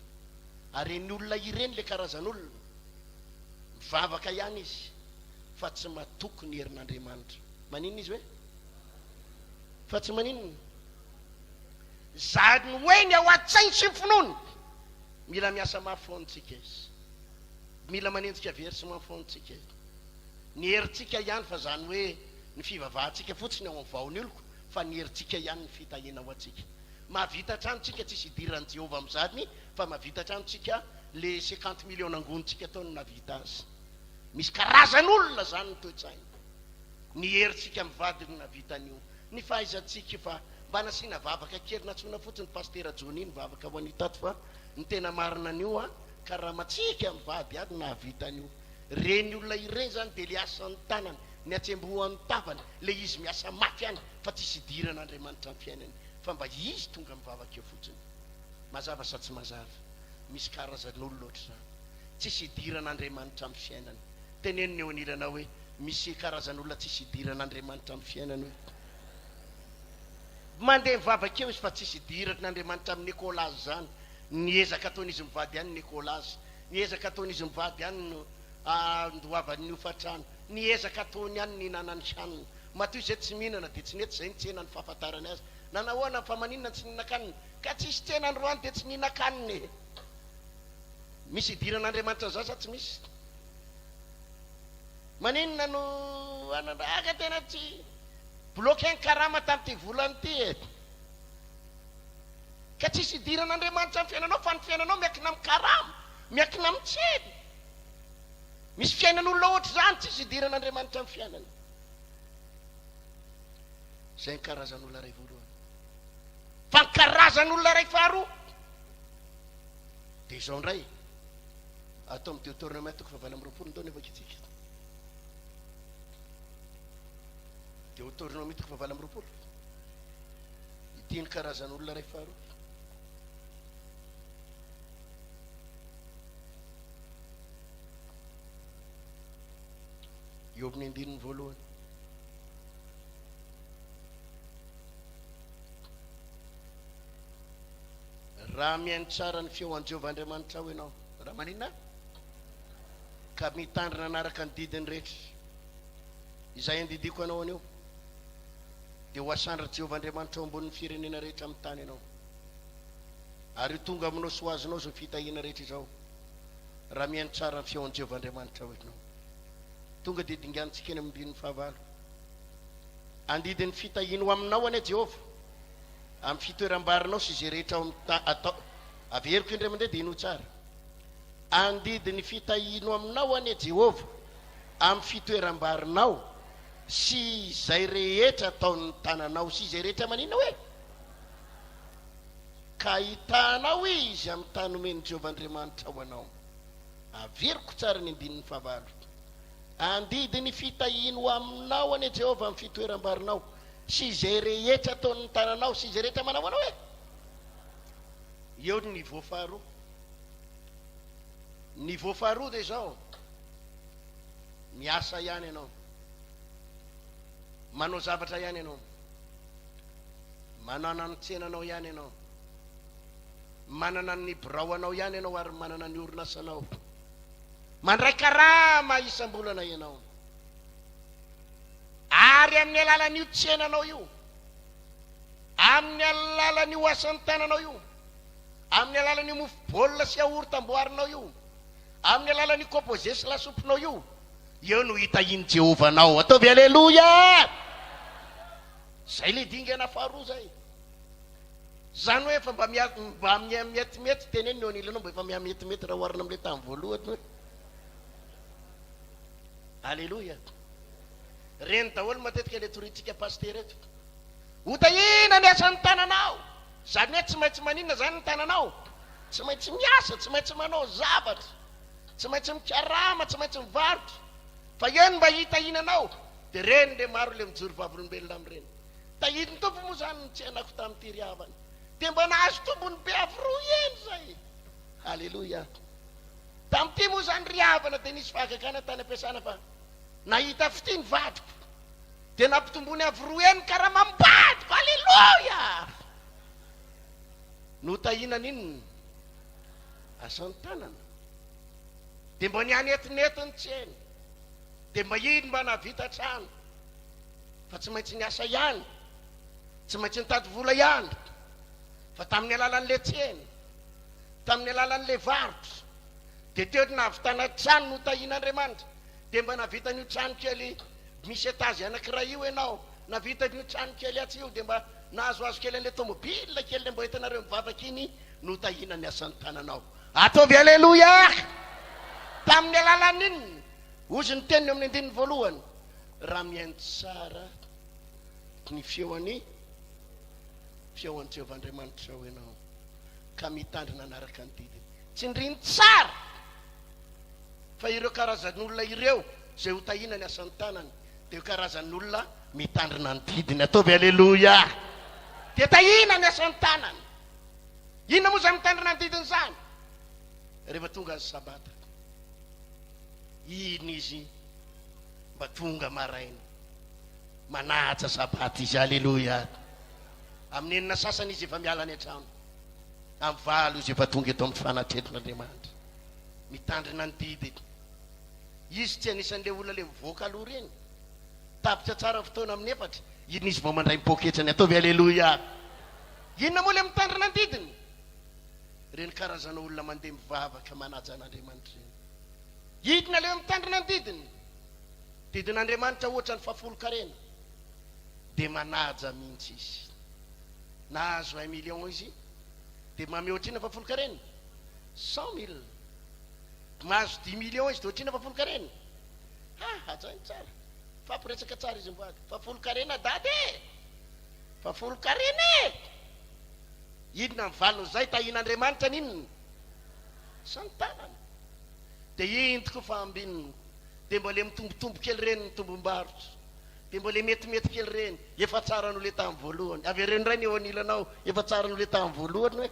Ary ireny olona ireny ilay karazan'olona, mivavaka ihany izy fa tsy matoky ny herin'Andriamanitra. Maninona izy hoe? Fa tsy maninona? Zany hoe ny ao an-tsainy sy ny finoany. Mila miasa mafy foana tsika izy. Mila manenjika versement foana tsika e. Ny herintsika ihany fa zany hoe ny fivavahantsika fotsiny ao amin'ny vahoan'ny oloko fa ny herintsika ihany ny fitahiana ho antsika. Mahavita hatrany tsika tsisy idiran'i Jehovah amin'izany fa mahavita hatrany tsika le cinquante millions nangonintsika tao no nahavita azy. Misy karazan'olona zany ny toe-tsaina. Ny herintsika mivady no nahavita an'io. Ny fahaizantsika fa mba nasiana vavaka kely nantsoina fotsiny Pasitera Johnny nivavaka ho an'io tato fa ny tena marina an'io an karamantsika mivady ihany no nahavita an'io. Ireny olona ireny zany dia le asan'ny tanany, ny hatsembohan'ny tavany, le izy miasa mafy any fa tsisy idiran'Andriamanitra amin'ny fiainany fa mba izy tonga mivavaka eo fotsiny. Mazava sa tsy mazava? Misy karazan'olona ohatr'izany. Tsisy idiran'Andriamanitra amin'ny fiainany. Teneno ny eo anilanao hoe, Misy karazan'olona tsisy idiran'Andriamanitra amin'ny fiainany hoe. Mandeha mivavaka eo izy fa tsisy idiran'Andriamanitra amin'ny écolage izany. Ny ezaka ataon'izy mivady ihany ny écolage. Ny ezaka ataon'izy mivady ihany no andoavany ny hofantrano. Ny ezaka ataony ihany ny hihinanany hanina. Matoa izay tsy mihinana dia tsy nety izay ny tsena ny fahafantarany azy. Nanahoana fa maninona tsy nihinan-kanina? Ka tsisy tsena androany dia tsy nihinan-kanina e! Misy idiran'Andriamanitra an'izany sa tsy misy? Maninona no anandraka tena tsy bloqué ny karama tamin'ity volana ity e? Ka tsisy idiran'Andriamanitra amin'ny fiainanao fa ny fiainanao miankina amin'ny karama, miankina amin'ny tsena. Misy fiainan'olona ohatr'izany tsisy idiran'Andriamanitra amin'ny fiainany. Izay ny karazan'olona iray voalohany. Fa ny karazan'olona iray faharoa dia izao indray. Ato amin'ny Deoteronomia toko fahavalo amby 20 ndao ny vakintsika. Deoteronomia toko fahavalo amby 20. Ity ny karazan'olona iray faharoa. Eo amin'ny andininy voalohany. Raha mihaino tsara ny feo an'i Jehovah Andriamanitrao ianao, raha maninona? Ka mitandrina hanaraka ny didiny rehetra, izay andidiako anao anio, dia ho asandratr'i Jehovah Andriamanitrao ambonin'ny firenena rehetra amin'ny tany ianao. Ary ho tonga aminao sy ho azonao izao fitahiana rehetra izao, raha mihaino tsara ny feo an'i Jehovah Andriamanitrao ianao. Tonga dia dinganintsika eny amin'ny andininy fahavalo. Andidy ny fitahiany ho aminao anie Jehovah. Amin'ny fitoeram-barinao sy izay rehetra ao amin'ny ta, atao, averiko indray mandeha dia henoy tsara. Handidy ny fitahiany ho aminao anie Jehovah amin'ny fitoeram-barinao sy izay rehetra ataon'ny tananao sy izay rehetra maninona hoe? Ka hahitanao izy amin'ny tany omen'i Jehovah Andriamanitrao anao. Averiko tsara ny andininy fahavalo. Handidy ny fitahiany ho aminao anie Jehovah amin'ny fitoeram-barinao, sy izay rehetra ataon'ny tananao, sy izay rehetra manao anao e! Eo ny niveau faharoa. Niveau faharoa dia izao, miasa ihany ianao, manao zavatra ihany ianao, manana ny tsenanao ihany ianao, manana ny birao anao ihany ianao ary manana ny orinasanao. Mandray karama isam-bolana ianao. Ary amin'ny alalan'io tsenanao io, amin'ny alalan'io asan'ny tananao io, amin'ny alalan'io mofo baolina sy yaourt amboarinao io, amin'ny alalan'io composé sy lasopinao io, eo no hitahian'i Jehovah anao. Ataovy Aleloia! Zay le dingana faharoa zay. Zany hoe efa mba mba miha-metimety, teneno ny eo anilanao mba efa miha-metimety raha oharina amin'ilay tamin'ny voalohany hoe. Aleloia. Reny daholo matetika ilay torintsika pasitera eto. Hotahiana ny asan'ny tananao. Zany hoe tsy maintsy maninona zany ny tananao? Tsy maintsy miasa, tsy maintsy manao zavatra, tsy maintsy mikarama, tsy maintsy mivarotra. Fa eo no mba hitahiana anao. Dia reny le maro le mijoro vavolombelona amin'ireny. Tahirin'ny Tompo moa izany ny tsenako tamin'ity ry havana. Dia mba nahazo tombony be avy roa eny izay. Aleloia. Tamin'ity moa izany ry havana dia nisy fahagagana tany am-piasana fa nahita fitia ny vadiko. Dia nampitomboiny avy roa eny ny karamam-badiko. Aleloia. Notahiana n'inona? Asan-tanana. Dia mba nihanetinety ny tsena. Dia mba iny mba nahavita trano. Fa tsy maintsy niasa ihany, tsy maintsy nitady vola ihany, fa tamin'ny alalan'ilay tsena, tamin'ny alalan'ilay varotra, dia teo no nahavitana trano notahian'Andriamanitra. Dia mba nahavita an'io trano kely misy étage anankiray io ianao, nahavita an'io trano kely atsy io, dia mba nahazoazo kely an'ilay tomobile kely ilay mba entinareo mivavaka iny, notahiana ny asan'ny tananao. Ataovy Aleloia! Tamin'ny alalan'inona? Hozy ny teniny eo amin'ny andininy voalohany, Raha mihaino tsara ny feon'i feon'i Jehovah Andriamanitrao ianao, ka mitandrina hanaraka ny didiny. Tsindriny tsara fa ireo karazan'olona ireo izay hotahiana ny asan'ny tanany dia karazan'olona mitandrina ny didiny. Ataovy Aleloia! Dia tahiana ny asan'ny tanany. Inona moa izany mitandrina ny didiny izany? Rehefa tonga ny Sabata, iny izy mba tonga maraina manaja sabata izy aleloia amin'ny enina sasany izy efa miala any an-trano amin'ny valo izy efa tonga eto amin'ny fanatrehan'Andriamanitra mitandrina ny didy izy tsy anisan'ilay olona le mivoaka aloha ireny tapitra tsara fotoana amin'ny efatra iny izy vao mandray ny poketrany ataovy aleloia inona moa le mitandrina ny didiny ireny karazana olona mandeha mivavaka manaja an'Andriamanitra ireny Hidina ilay mitandrina ny didiny. Didin'Andriamanitra ohatra ny fahafolon-karena dia manaja mihitsy izy. Nahazo un million izy dia manome ohatr'inona fahafolon-karena? 100 mille. Mahazo dix millions izy dia ohatr'inona fahafolon-karena? Ha, hajainy tsara. Fampiresaka tsara izy mivady. Fahafolon-karena dada e! Fahafolon-karena e! Inona ny valin'izay? Tahian'Andriamanitra ny inona? Santanana. Dia iny tokoa fa ambinina. Dia mba le mitombotombo kely ireny ny tombom-barotra. Dia mba le metimety kely ireny. Efa tsara noho le tamin'ny voalohany. Avereno indray ny eo anilanao. Efa tsara noho le tamin'ny voalohany hoe.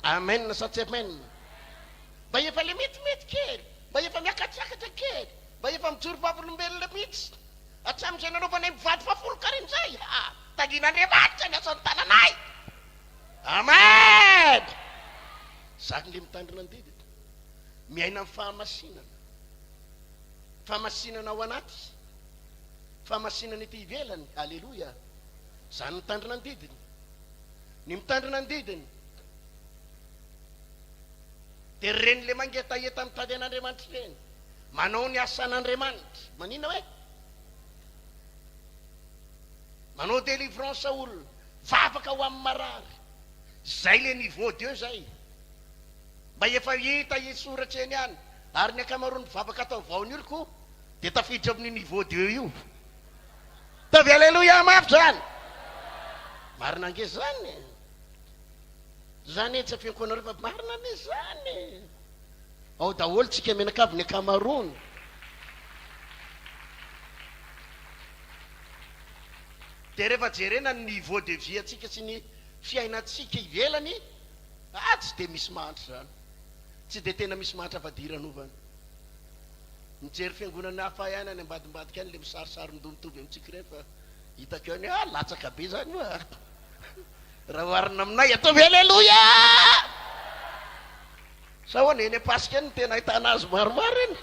Amen sa tsy amen? Mba efa le metimety kely. Mba efa miakatriakatra kely. Mba efa mijoro vavolombelona mihitsy. Hatramin'izay nanaovanay mivady fahafolonkarena izay. Ha! Tahian'Andriamanitra ny asan'ny tananay. Amen! Zany le mitandrina ny didy. Miaina amin'ny fahamasinana. Fahamasinana ao anaty. Fahamasinana ety ivelany. Aleloia. Zany mitandrina ny didiny. Ny mitandrina ny didiny. Dia reny le mangetaheta mitady an'Andriamanitra ireny. Manao ny asan'Andriamanitra. Maninona hoe? Manao délivrance olona. Vavaka ho amin'ny marary. Zay le niveau deux zay. Mba efa hita hisoratra eny ihany. Ary ny ankamaroan'ny mpivavaka ato amin'ny vaon'oloko dia tafiditra amin'io niveau deux io. Ataovy Alléluia mafy zany. Marina ange zany e. Zany etsy afeniko anareo fa marina anie zany e! Ao daholo tsika mianakavy ny ankamaroany. Dia rehefa jerena ny niveau de vie antsika sy ny fiainantsika ivelany, ah tsy dia misy mahantra izany. Tsy dia tena misy mahantra fadiranovana. Mijery fiangonana hafa ihany any ambadimbadika any le misarisarin-doha mitovy amintsika ireny fa hitako ihany hoe ah latsaka be izany io ah. Raha oharina aminay, ataovy Aleloia! Sa ahoana, eny Ampasika eny no tena ahitana azy maromaro eny?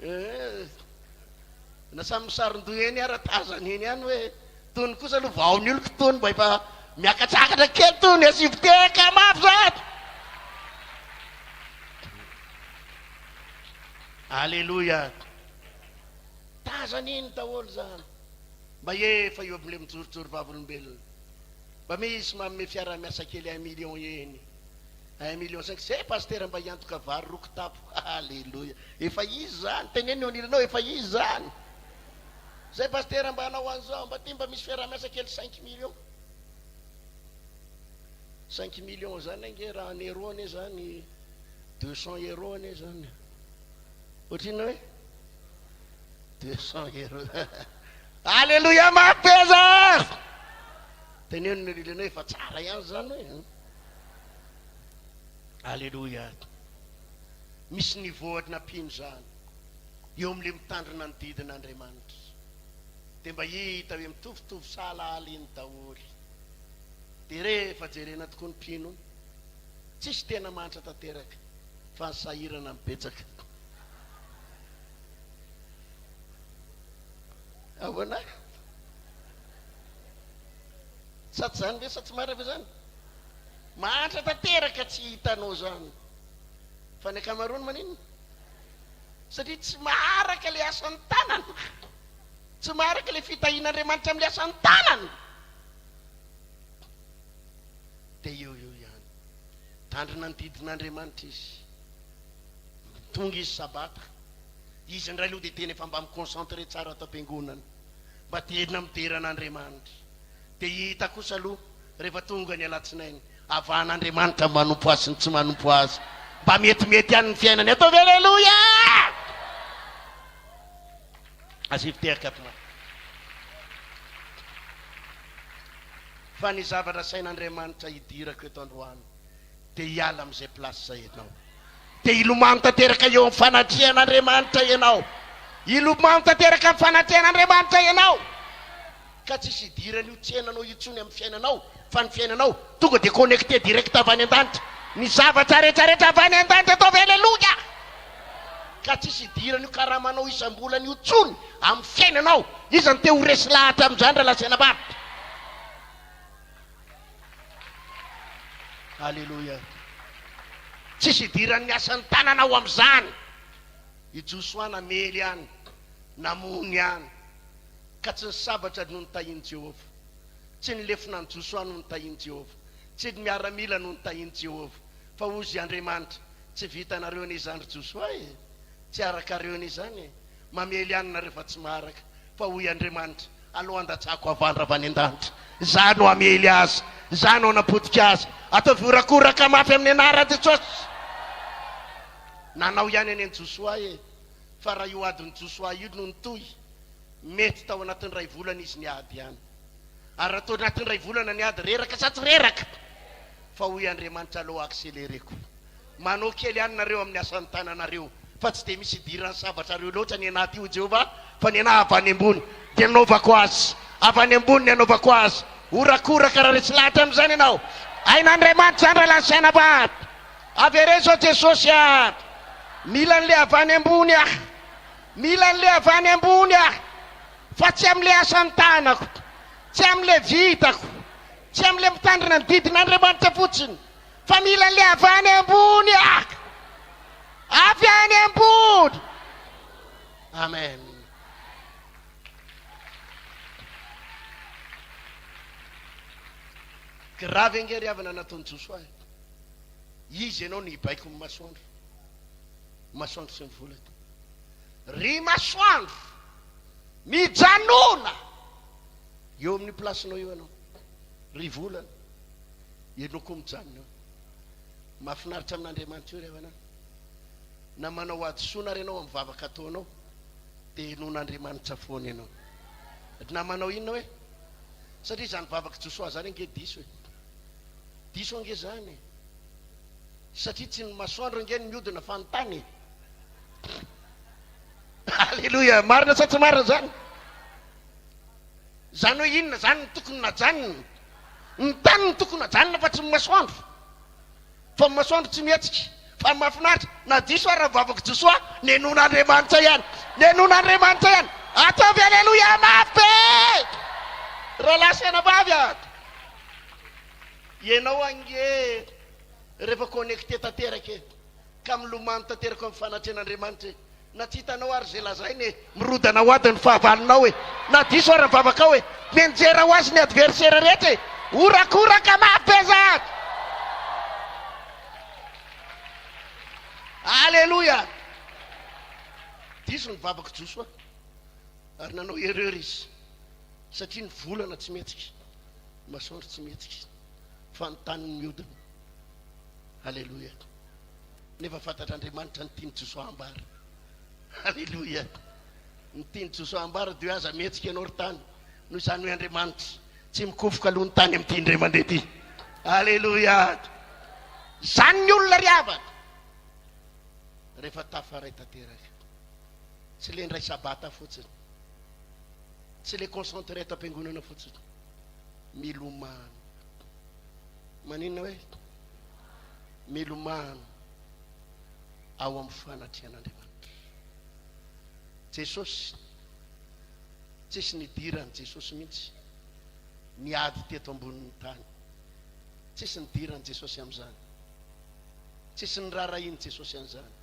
Eh, na samy misaron-doha eny ara tazana eny ihany hoe tony kosa aloha vao ny oloko tony mba efa miakatsakatra kely tony asivo tehaka mafy zany. Aleloia! Tazana eny daholo zany. Mba efa eo amin'ilay mijorojoro vavolombelona. Mba misy manome fiaraha-miasa kely un million eny. Un million cinq. Zay pasitera mba hiantoka vary roa kitapo. Aleloia. Efa izy izany. Teneno eo anilanao efa izy izany. Zay pasitera mba hanao an'izao. Mba ty mba misy fiaraha-miasa kely cinq millions. Cinq millions zany ange raha en euro anie zany 200 euros anie zany. Ohatrinona hoe? 200 euros. Alléluia mapeza! Teneno ny lilinao efa tsara ihany zany hoe. Alléluia. Misy niveau nampiany zany. Eo amin'ilay mitandrina ny didin'Andriamanitra. Dia mba hita hoe mitovitovy sahala iny daholo. Dia rehefa jerena tokoa ny mpino, tsisy tena mahantra tanteraka fa ny sahirana no betsaka. Ahoana? Sa tsy zany ve? Sa tsy marina ve zany? Mahantra tanteraka tsy hitanao zany. Fa ny ankamaroany maninona? Satria tsy maharaka le asan'ny tanana. Tsy maharaka le fitahian'Andriamanitra amin'le asan'ny tanana. Dia eo eo ihany. Tandrina ny didin'Andriamanitra izy. Tonga izy sabata. Izy indray aloha dia tena efa mba mi-concentrer tsara ato am-piangonana. Mba tena midera an'Andriamanitra. Dia hita kosa aloha rehefa tonga ny alatsinainy, avahan'Andriamanitra ny manompo Azy sy ny tsy manompo Azy. Mba metimety ihany ny fiainany. Ataovy Aleloia! Asivo tehaka ato mafy. Fa ny zavatra asain'Andriamanitra hidirako eto androany dia hiala amin'izay place izay ianao. Dia hilomano tanteraka eo amin'ny fanatrehan'Andriamanitra ianao. Hilomano tanteraka amin'ny fanatrehan'Andriamanitra ianao. Ka tsisy hidiran'io tsenanao intsony amin'ny fiainanao, fa ny fiainanao tonga dia connecté direct avy any an-danitra. Ny zavatra rehetra rehetra avy any an-danitra ataovy Aleloia! Ka tsisy hidiran'io karamanao isam-bolana io intsony amin'ny fiainanao. Iza no te ho resy lahatra amin'izany rahalahy sy anabavy? Aleloia. Tsisy idiran'ny asan'ny tanana ao amin'izany. I Josoa namely ihany, namono ihany, ka tsy ny sabatra no notahin'i Jehovah, tsy ny lefona an'i Josoa no notahin'i Jehovah, tsy ny miaramila no notahin'i Jehovah, fa hozy Andriamanitra, Tsy vitanareo anie izany ry Josoa e! Tsy arakareo anie izany e! Mamely ihany nareo fa tsy maharaka. Fa hoy Andriamanitra, Aleo handatsako havandra avy any an-danitra. Izaho no hamely azy. Izaho no hanapotika azy. Ataovy horakoraka mafy amin'ny anaran'i Jesosy. Nanao ihany anie ny Josoa e! Fa raha io adin'i Josoa io no nitohy, mety tao anatin'ny iray volana izy niady ihany. Ary raha tao anatin'ny iray volana ny ady, reraka sa tsy reraka? Fa hoy Andriamanitra, Aleo accélérer-ko. Manao kely ihany nareo amin'ny asan'ny tananareo, fa tsy dia misy idiran'ny sabatrareo loatra ny anah aty, hoy Jehovah, fa ny anah avy any ambony, dia nanaovako azy. Avy any ambony ny anaovako azy. Horakoraka raha resy lahatra amin'izany ianao. Hain'Andriamanitra izany rahalahy sy anabavy. Averezo aho Jesosy a! Mila an'ilay avy any ambony aho. Mila an'ilay avy any ambony aho, fa tsy amin'ilay asan'ny tanako, tsy amin'ilay vitako, tsy amin'ilay mitandrina ny didin'Andriamanitra fotsiny. Fa mila le avy any ambony ah! Avy any ambony! Amen. Grave ange ry havana nataon'i Josoa e. Izy ianao no hibaiko ny masoandro. Masoandro sy ny volana. Ry masoandro, mijanona eo amin'ny place-nao eo ianao. Ry volana. Ianao koa mijanona eo. Mahafinaritra amin'Andriamanitra io ry havana. Na manao hadisoana ary ianao amin'ny vavaka ataonao, dia henoin'Andriamanitra foana ianao. Na manao inona hoe? Satria izany vavak'i Josoa izany ange diso e. Diso ange izany e. Satria tsy ny masoandro ange no mihodina fa ny tany e. Aleloia! Marina sa tsy marina izany? Izany hoe inona izany no tokony najanona? Ny tany no tokony hajanona fa tsy ny masoandro. Fa ny masoandro tsy mihetsika. Fa ny mahafinaritra, na diso ary ny vavak'i Josoa, nenoin'Andriamanitra ihany. Nenoin'Andriamanitra ihany. Ataovy aleloia mafy be! Rahalahy sy anabavy a! Ianao ange rehefa connecté tanteraka e, ka milomano tanteraka amin'ny fanatrehan'Andriamanitra e. Na tsy hitanao ary izay lazainy e! Mirodana ho ady ny fahavalonao e! Na diso ary ny vavakao e! Mianjera ho azy ny adversaire rehetra e! Horakoraka mafy be zany! Aleloia! Diso ny vavak'i Josoa ary nanao erreur izy satria ny volana tsy mihetsika, ny masoandro tsy mihetsika fa ny tany no mihodina. Aleloia! Nefa fantatr'Andriamanitra ny tian'i Josoa hambara. Aleloia! Ny tian'i Josoa hambara dia hoe aza mihetsika ianao ry tany. Noho izany hoy Andriamanitra, tsy mikofoka aloha ny tany amin'ity indray mandeha ity. Aleloia! Izany ny olona ry havana. Rehefa tafaray tanteraka. Tsy le indray sabata fotsiny. Tsy le concentré ato am-piangonana fotsiny. Milomano. Maninona hoe? Milomano ao amin'ny fanatrehan'Andriamanitra. Jesosy, tsisy nidiran'i Jesosy mihitsy ny ady teto ambonin'ny tany. Tsisy nidiran'i Jesosy amin'izany. Tsisy niraharahian'i Jesosy an'izany.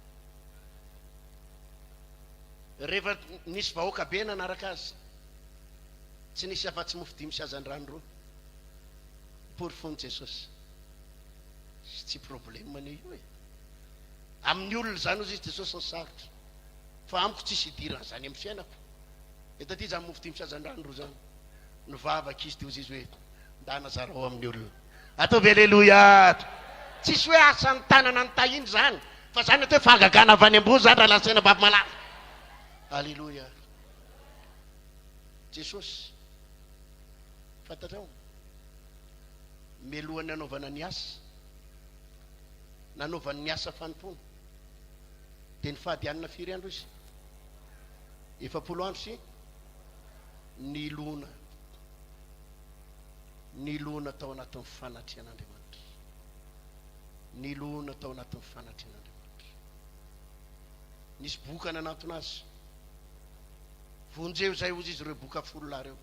Rehefa nisy vahoaka be nanaraka azy, tsy nisy afa-tsy mofo dimy sy hazandrano roa. Porofon'i Jesosy. Tsy problème anie io e. Amin'ny olona izany hozy izy Jesosy ny sarotra. Fa amiko tsisy idiran'izany amin'ny fiainako. Eto aty izany mofo dimy sy hazandrano roa izany. Nivavaka izy dia hozy izy hoe ndana zarao amin'ny olona. Ataovy aleloia. Tsisy hoe asan'ny tanana ny tahiny izany. Fa izany atao hoe fahagagana avy any ambony izany raha lazaina bavy malala. Aleloia. Jesosy. Fantatrao? Mialohan'ny hanaovana ny asa, nanaovany ny asa fanompoana, dia nifady hanina firy andro izy? 40 andro sy nilona. Nilona tao anatin'ny fanatrehan'Andriamanitra. Nilona tao anatin'ny fanatrehan'Andriamanitra. Nisy boka nanantona azy. Vonjeo izay hozy izy ireo boka folo lahy ireo.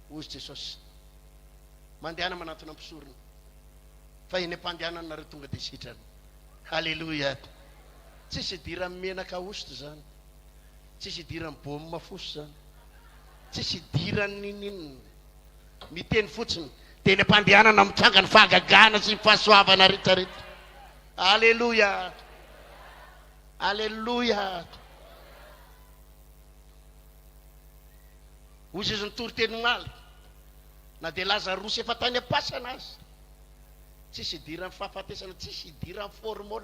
Hozy Jesosy. Mandehana manantona mpisorona fa eny am-pandehanana nareo tonga dia sitrana. Haleloia. Tsisy idiran'ny menaka ahosotra izany. Tsisy idiran'ny baume fosy izany. Tsisy idiran'ny ninoninona. Miteny fotsiny dia eny am-pandehanana mitranga ny fahagagana sy ny fahasoavana rehetrarehetra. Aleloia. Aleloia. Hoy izy nitory teny omaly. Na dia Lazarosy efa tany am-pasana aza, tsisy idiran'ny fahafatesana, tsisy idiran'ny formol,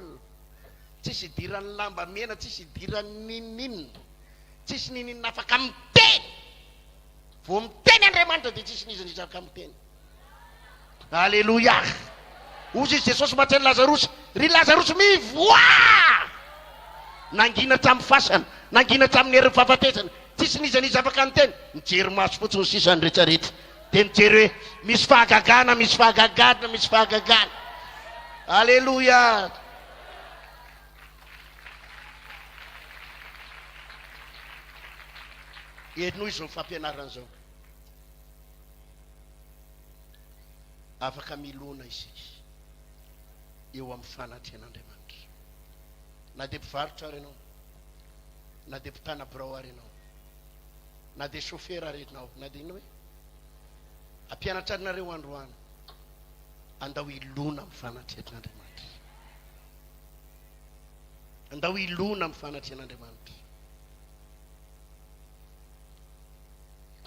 tsisy idiran'ny lamba mena, tsisy idiran'ny ninoninona, tsisy ninoninona afaka miteny. Vao miteny Andriamanitra dia tsisy n'iza n'iza afaka miteny. Aleloia! Hozy izy Jesosy maty an'i Lazarosy, Ry Lazarosy, mivoaha! Nangina hatramin'ny fasana, nangina hatramin'ny herin'ny fahafatesana, tsisy n'iza n'iza afaka niteny, nijery maso fotsiny sisa ny rehetrarehetra, dia nijery hoe, misy fahagagana, misy fahagagana, misy fahagagana. Aleloia! Henoy izao fampianarana izao. Afaka milona isika eo amin'ny fanatrehan'Andriamanitra. Na dia mpivarotra ary ianao, na dia mpitana birao ary ianao, na dia chauffeur ary ianao, na dia inona hoe ampianatra anareo androany, andao hilona amin'ny fanatrehan'Andriamanitra. Andao hilona amin'ny fanatrehan'Andriamanitra.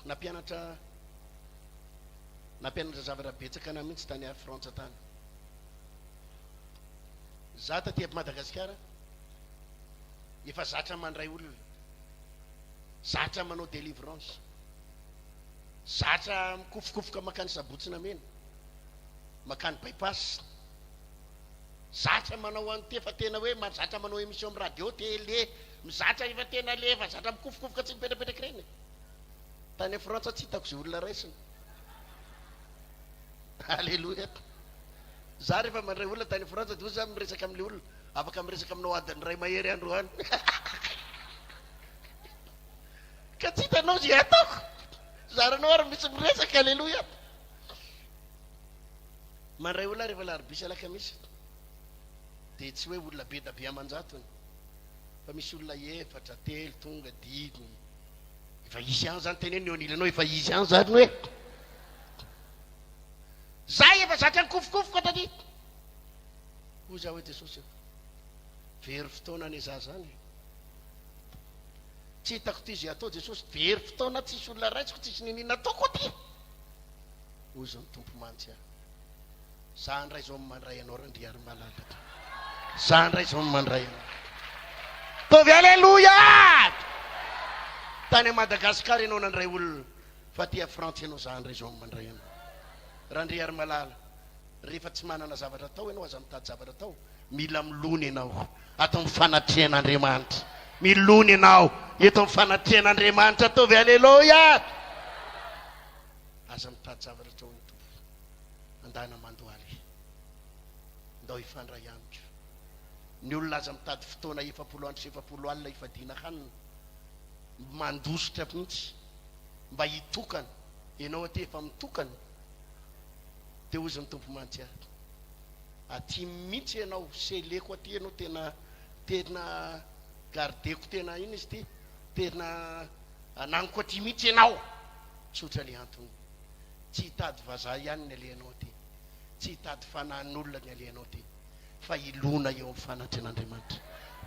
Nampianatra. Nampianatra zavatra betsaka anah mihitsy tany Frantsa tany. Za taty Madagasikara efa zatra mandray olona, zatra manao délivrance, zatra mikofokofoka makany Sabotsy Namena, makany Bypass, zatra manao an'ity efa tena hoe zatra manao émission amin'ny radio, télé, mizatra efa tena le efa zatra mikofokofoka tsy mipetrapetraka ireny. Tany Frantsa tsy hitako izay olona raisina. Aleloia. Za rehefa mandray olona tany Frantsa dia hoy za miresaka amin'ilay olona, afaka miresaka aminao adiny iray mahery androany. Ka tsy hitanao izay ataoko. Zaranao ary misy miresaka, aleloia. Mandray olona rehefa alarobia sy alakamisy dia tsy hoe olona be da be aman-jatony fa misy olona efatra, telo tonga, dimy. Efa izy ihany zany teneno eo anilanao efa izy ihany zany hoe. Za efa zatra nikofokofoka taty. Hoy za hoe Jesosy ô, very fotoana anie za zany e. Tsy hitako ty ze atao Jesosy, very fotoana tsisy olona raisiko, tsisy niniana ataoko aty. Hoy zao ny Tompo mantsy ahy. Za ndray zao mandray anao Randriarimalala. Za ndray zao mandray anao. Tovy Aleloia! Tany Madagascar ianao nandray olona. Fa aty a Frantsa ianao za ndray zao mandray anao. Randriarimalala, rehefa tsy manana zavatra atao ianao aza mitady zavatra atao, mila milona ianao ato amin'ny fanatrehan'Andriamanitra. Milona ianao eto amin'ny fanatrehan'Andriamanitra, ataovy aleloia. Aza mitady zavatra atao ny Tompo. Andana mandohalika. Ndao hifandray amiko. Ny olona aza mitady fotoana 40 andro sy 40 alina hifadiana hanina. Mandositra mihitsy. Mba hitokana, ianao aty efa mitokana, dia hozy ny Tompo mantsy ahy, aty mihitsy ianao, seleko aty ianao, tena tena gardeko tena inona izy ity, tena ananiko aty mihitsy ianao, tsotra le antony, tsy hitady vazaha ihany ny alehanao aty, tsy hitady fanahin'olona ny alehanao aty. fa hilona eo amin'ny fanatrehan'Andriamanitra.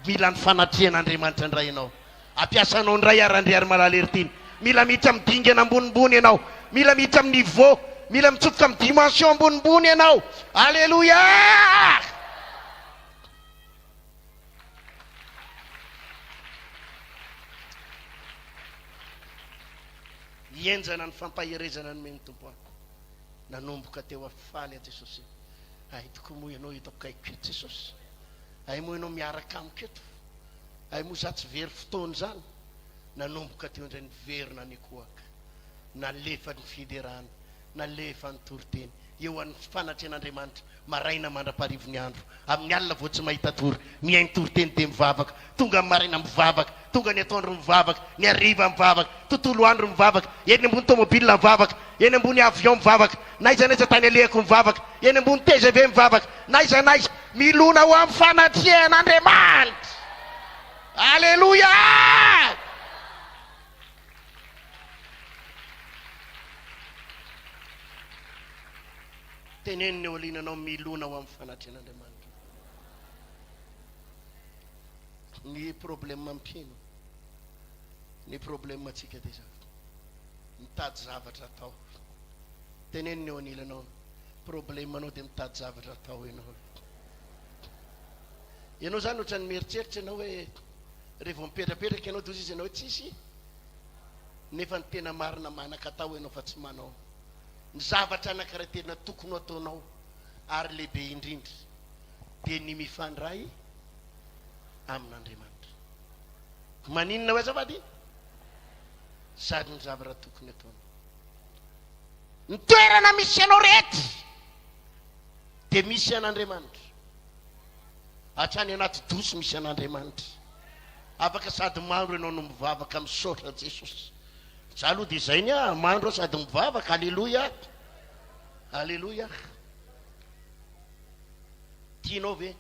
Mila ny fanatrehan'Andriamanitra indray ianao. Ampiasanao indray ary Andriarimalala Heritiana. Mila miditra amin'ny dingana ambonimbony ianao. Mila miditra amin'ny niveau. Mila mitsofoka amin'ny dimension ambonimbony ianao. Alléluia! Hihenjana ny fampaherezana nomen'ny Tompo ahy. Nanomboka teo aho faly aho Jesosy. Hay tokoa moa ianao eto akaikiko eto Jesosy. Hay moa ianao miaraka amiko eto. Hay moa za tsy very fotoana izany. Nanomboka teo indray niverina nikohaka. Nalefa ny fiderana, nalefa ny toriteny. Eo an'ny fanatrehan'Andriamanitra, maraina mandra-paharivo ny andro. Amin'ny alina vao tsy mahita tory, mihaino toriteny dia mivavaka. Tonga ny maraina mivavaka, tonga ny atoandro mivavaka, ny hariva mivavaka, tontolo andro mivavaka, eny ambony tomobile mivavaka, eny ambony avion mivavaka, n'aiza n'aiza tany alehako mivavaka, eny ambony tgv mivavaka, n'aiza n'aiza, milona ho amin'ny fanatrehan'Andriamanitra. Aleloia! Teneno ny eo aoriananao milona ho amin'ny fanatrehan'Andriamanitra. Ny problème mpino, ny problème tsika dia izao, mitady zavatra atao. Teneno ny eo anilanao, problème anao dia mitady zavatra atao ianao. Ianao izany ohatran'ny mieritreritra ianao hoe rehefa mipetrapetraka ianao dia hoy izy ianao hoe tsisy, nefa ny tena marina manan-katao ianao fa tsy manao. Ny zavatra anankiray tena tokony ho ataonao ary lehibe indrindra dia ny mifandray amin'Andriamanitra. Maninona hoe azafady? Sady ny zavatra tokony ataonao. Ny toerana misy anao rehetra dia misy an'Andriamanitra. Hatrany anaty dosy misy an'Andriamanitra. Afaka sady mandro ianao no mivavaka misaotra Jesosy. Za aloha dia izay ny ahy, mandro aho sady mivavaka, aleloia. Aleloia. Tianao ve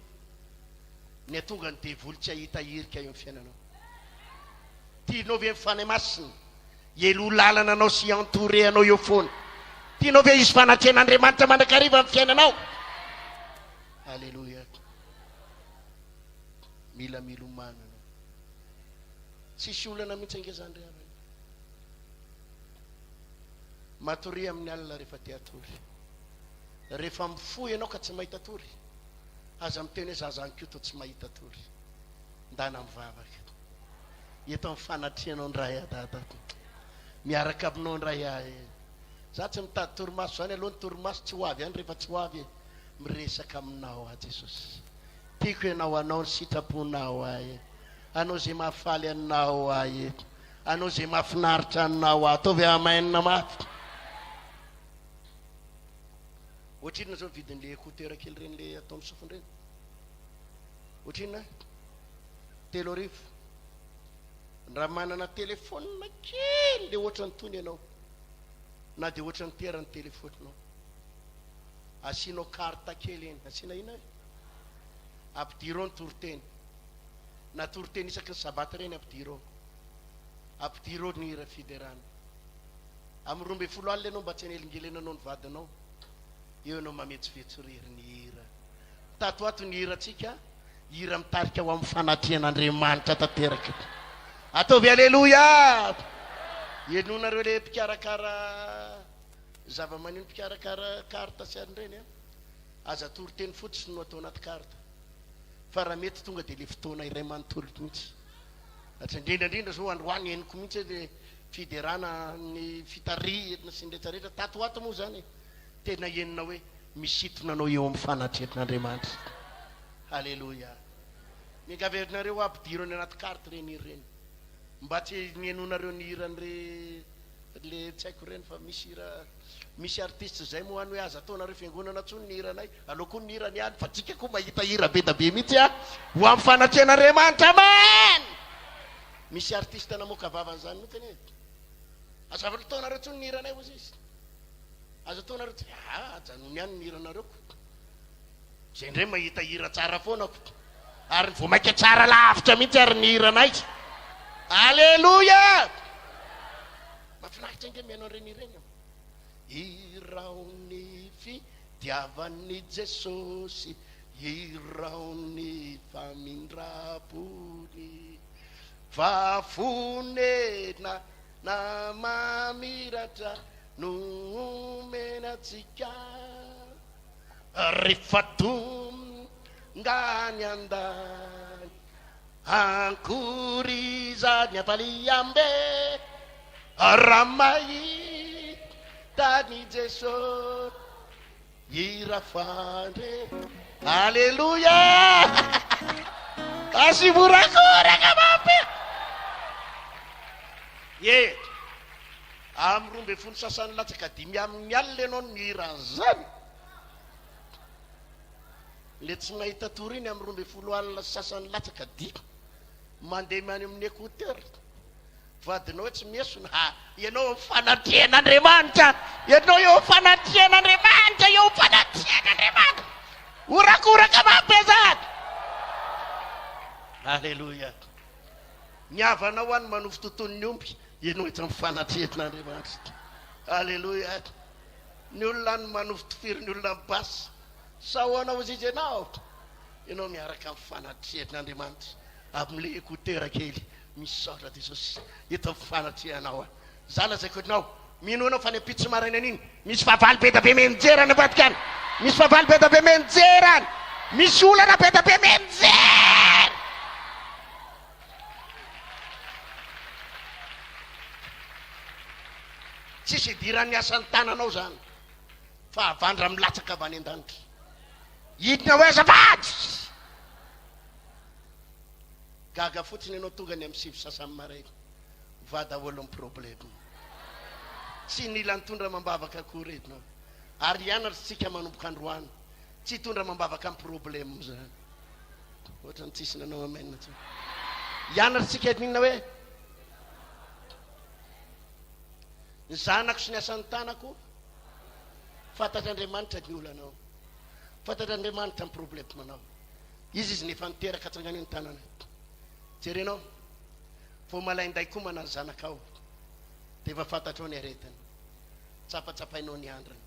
ny hatonga ny devoly tsy hahita hirika eo amin'ny fiainanao? Tianao ve ny Fanahy Masina hialoha lalana anao sy hi-entourer anao eo foana? Tianao ve hisy fanatrehan'Andriamanitra mandrakariva amin'ny fiainanao? Aleloia. Mila milomano ianao. Tsisy olana mihitsy ange izany ry havana. Matoria amin'ny alina rehefa te hatory. Rehefa mifoha ianao ka tsy mahita tory, aza miteny hoe za zany koa toa tsy mahita tory. Ndana mivavaka. Eto amin'ny fanatrehanao ndray aho Dada. Miaraka aminao ndray aho e. Za tsy mitady torimaso zany aloha ny torimaso tsy ho avy ihany rehefa tsy ho avy e. Miresaka aminao aho Jesosy. Tiako ianao hanao ny sitraponao aho e. Hanao izay mahafaly anao aho e. Hanao izay mahafinaritra anao aho. Ataovy amen mafy. Ohatrinona zao ny vidin'le écouteur kely ireny le atao amin'ny sofina ireny? Ohatrinona? 3000. Raha manana téléphone kely le ohatran'itony ianao, na dia ohatran'ity ary ny téléphone-nao, asianao carte kely iny, asiana inona? Ampidiro ao ny toriteny. Na toriteny isaky ny sabata ireny ampidiro ao. Ampidiro ao ny hira fiderana. Amin'ny 12 alina ianao mba tsy hanelingelenanao ny vadinao. Eo ianao mametsovetso irery ny hira. Tato ho ato ny hirantsika, hira mitarika ho amin'ny fanatrehan'Andriamanitra tanteraka. Ataovy Aleloia! Henoinareo ilay mpikarakara zava-maneno, mpikarakara carte sy an'ireny an. Aza toriteny fotsiny no atao anaty carte. Fa raha mety tonga dia ilay fotoana iray manontolo mihitsy. Atra indrindra indrindra zao androany henoko mihitsy hoe le fiderana ny fitarihana sy ny rehetra rehetra tato ho ato moa zany e. Tena henonao hoe misintona anao eo amin'ny fanatrehan'Andriamanitra. Haleloia. Miangavy anareo aho ampidiro any anaty carte ireny hira ireny. Mba tsy nihainoanareo ny hiran'ire le tsy haiko ireny fa misy hira misy artiste zay moa any hoe aza ataonareo fiangonana tsony ny hiranay, aleo koa ny hirany any fa tsika koa mahita hira be da be mihitsy a ho amin'ny fanatrehan'Andriamanitra. Amen! Misy artiste namoaka vava an'izany mihitsy anie. Aza ataonareo tsony ny hiranay hozy izy. Aza ataonareo tsony, ah ajanony ihany ny hiranareo ko. Zay indray mahita hira tsara foana ko. Ary vao maika tsara lavitra mihitsy ary ny hiranay. Aleloia! Mahafinaritra ange mihaino an'ireny hira ireny. Hirao ny fitiavan'i Jesosy, hirao ny famindrapony, fa fonena na mamiratra no omena antsika. Rehefa tonga any an-danitra, Ankory izany hafaliam-be raha mahita an'i Jesosy hira fandre. Aleloia! Asio horakoraka mafy. Ye, amin'ny 12 sasany latsaka dimy amin'ny alina ianao no mihira an'izany. Le tsy mahita tory iny amin'ny 12 alina sy sasany latsaka dimy mandeha any amin'ny écouteur vadinao hoe tsy miesona ha ianao eo fanatrehan'Andriamanitra ianao eo fanatrehan'Andriamanitra eo fanatrehan'Andriamanitra horakoraka mafy zany Alléluia ny havanao any manofy toton'ny omby ianao eto amin'ny fanatrehan'Andriamanitra Alléluia ny olona any manofy tofirin'ny olona amin'ny basy Sa ahoana hozy izy ianao? Ianao miaraka amin'ny fanatrehan'Andriamanitra amin'ilay écouteur kely. Misaotra Jesosy eto amin'ny fanatrehanao aho. Za lazaiko anao, mino anao fa ny ampitso maraina an'iny misy fahavalo be da be mianjera any ambadika any. Misy fahavalo be da be mianjera any. Misy olana be da be mianjera. Tsisy idiran'ny asan'ny tananao zany. Fa havandra milatsaka avy any an-danitra. Hidina hoe azafady! Gaga fotsiny ianao tonga ny amin'ny sivy sasany maraina. Va daholo ny problème. Tsy nila nitondra amam-bavaka akory ianao. Ary hianatra isika manomboka androany. Tsy hitondra amam-bavaka ny problème izany. Ohatran'ny tsisy nanao amen intsony. Hianatra isika inona hoe ny zanako sy ny asan'ny tanako Fantatr'Andriamanitra ny olanao. Fantatr'Andriamanitra ny problemanao. Izy izy nefa niteraka atsangano ny tanana. Jerenao. Vao malainday komana ny zanakao. Dia efa fantatrao ny aretiny. Tsapatsapainao ny andriny.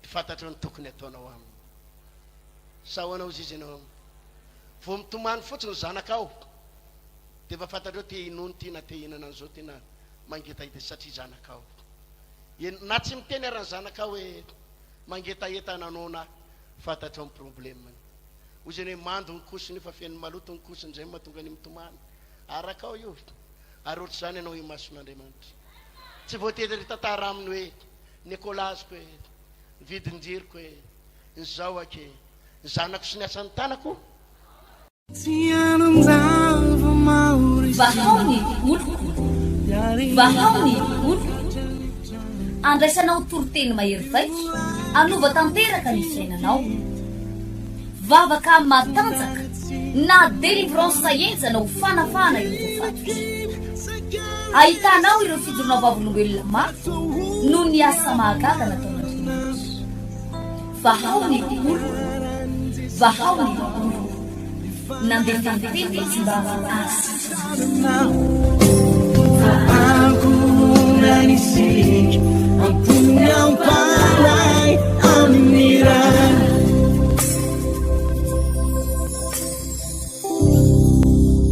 Dia fantatrao ny tokony ataonao aminy. Sa ahoana hozy izy ianao? Vao mitomany fotsiny ny zanakao. Dia efa fantatrao te hinono ty na te hihinana an'izao ty na mangetaheta satria zanakao. Eny, na tsy miteny ara ny zanakao hoe mangetaheta na noana aho, fantatrao ny problème-ny. Hoy izany hoe mando ny kosiny io fa feno maloto ny kosiny, izay no mahatonga ny mitomany. Arakao io. Ary ohatr'izany ianao imason'Andriamanitra. Tsy voatery hitantara aminy hoe ny écolage-ko e, ny vidin-jiroko e, ny zao aky e, ny zanako sy ny asan'ny tanako. Vahao ny oloko, vahao ny oloko. Andraisanao toriteny mahery vaika, hanova tanteraka ny fiainanao. Vavaka matanjaka na délivrance henjana ho fanafahana ireo voafatotra. Ahitanao ireo fijoroana vavolombelona maro noho ny asa mahagaga nataon'Andriamanitra. Vahao ny oloko, vahao ny oloko. Nandefa ny teny izy mba hahasitrana.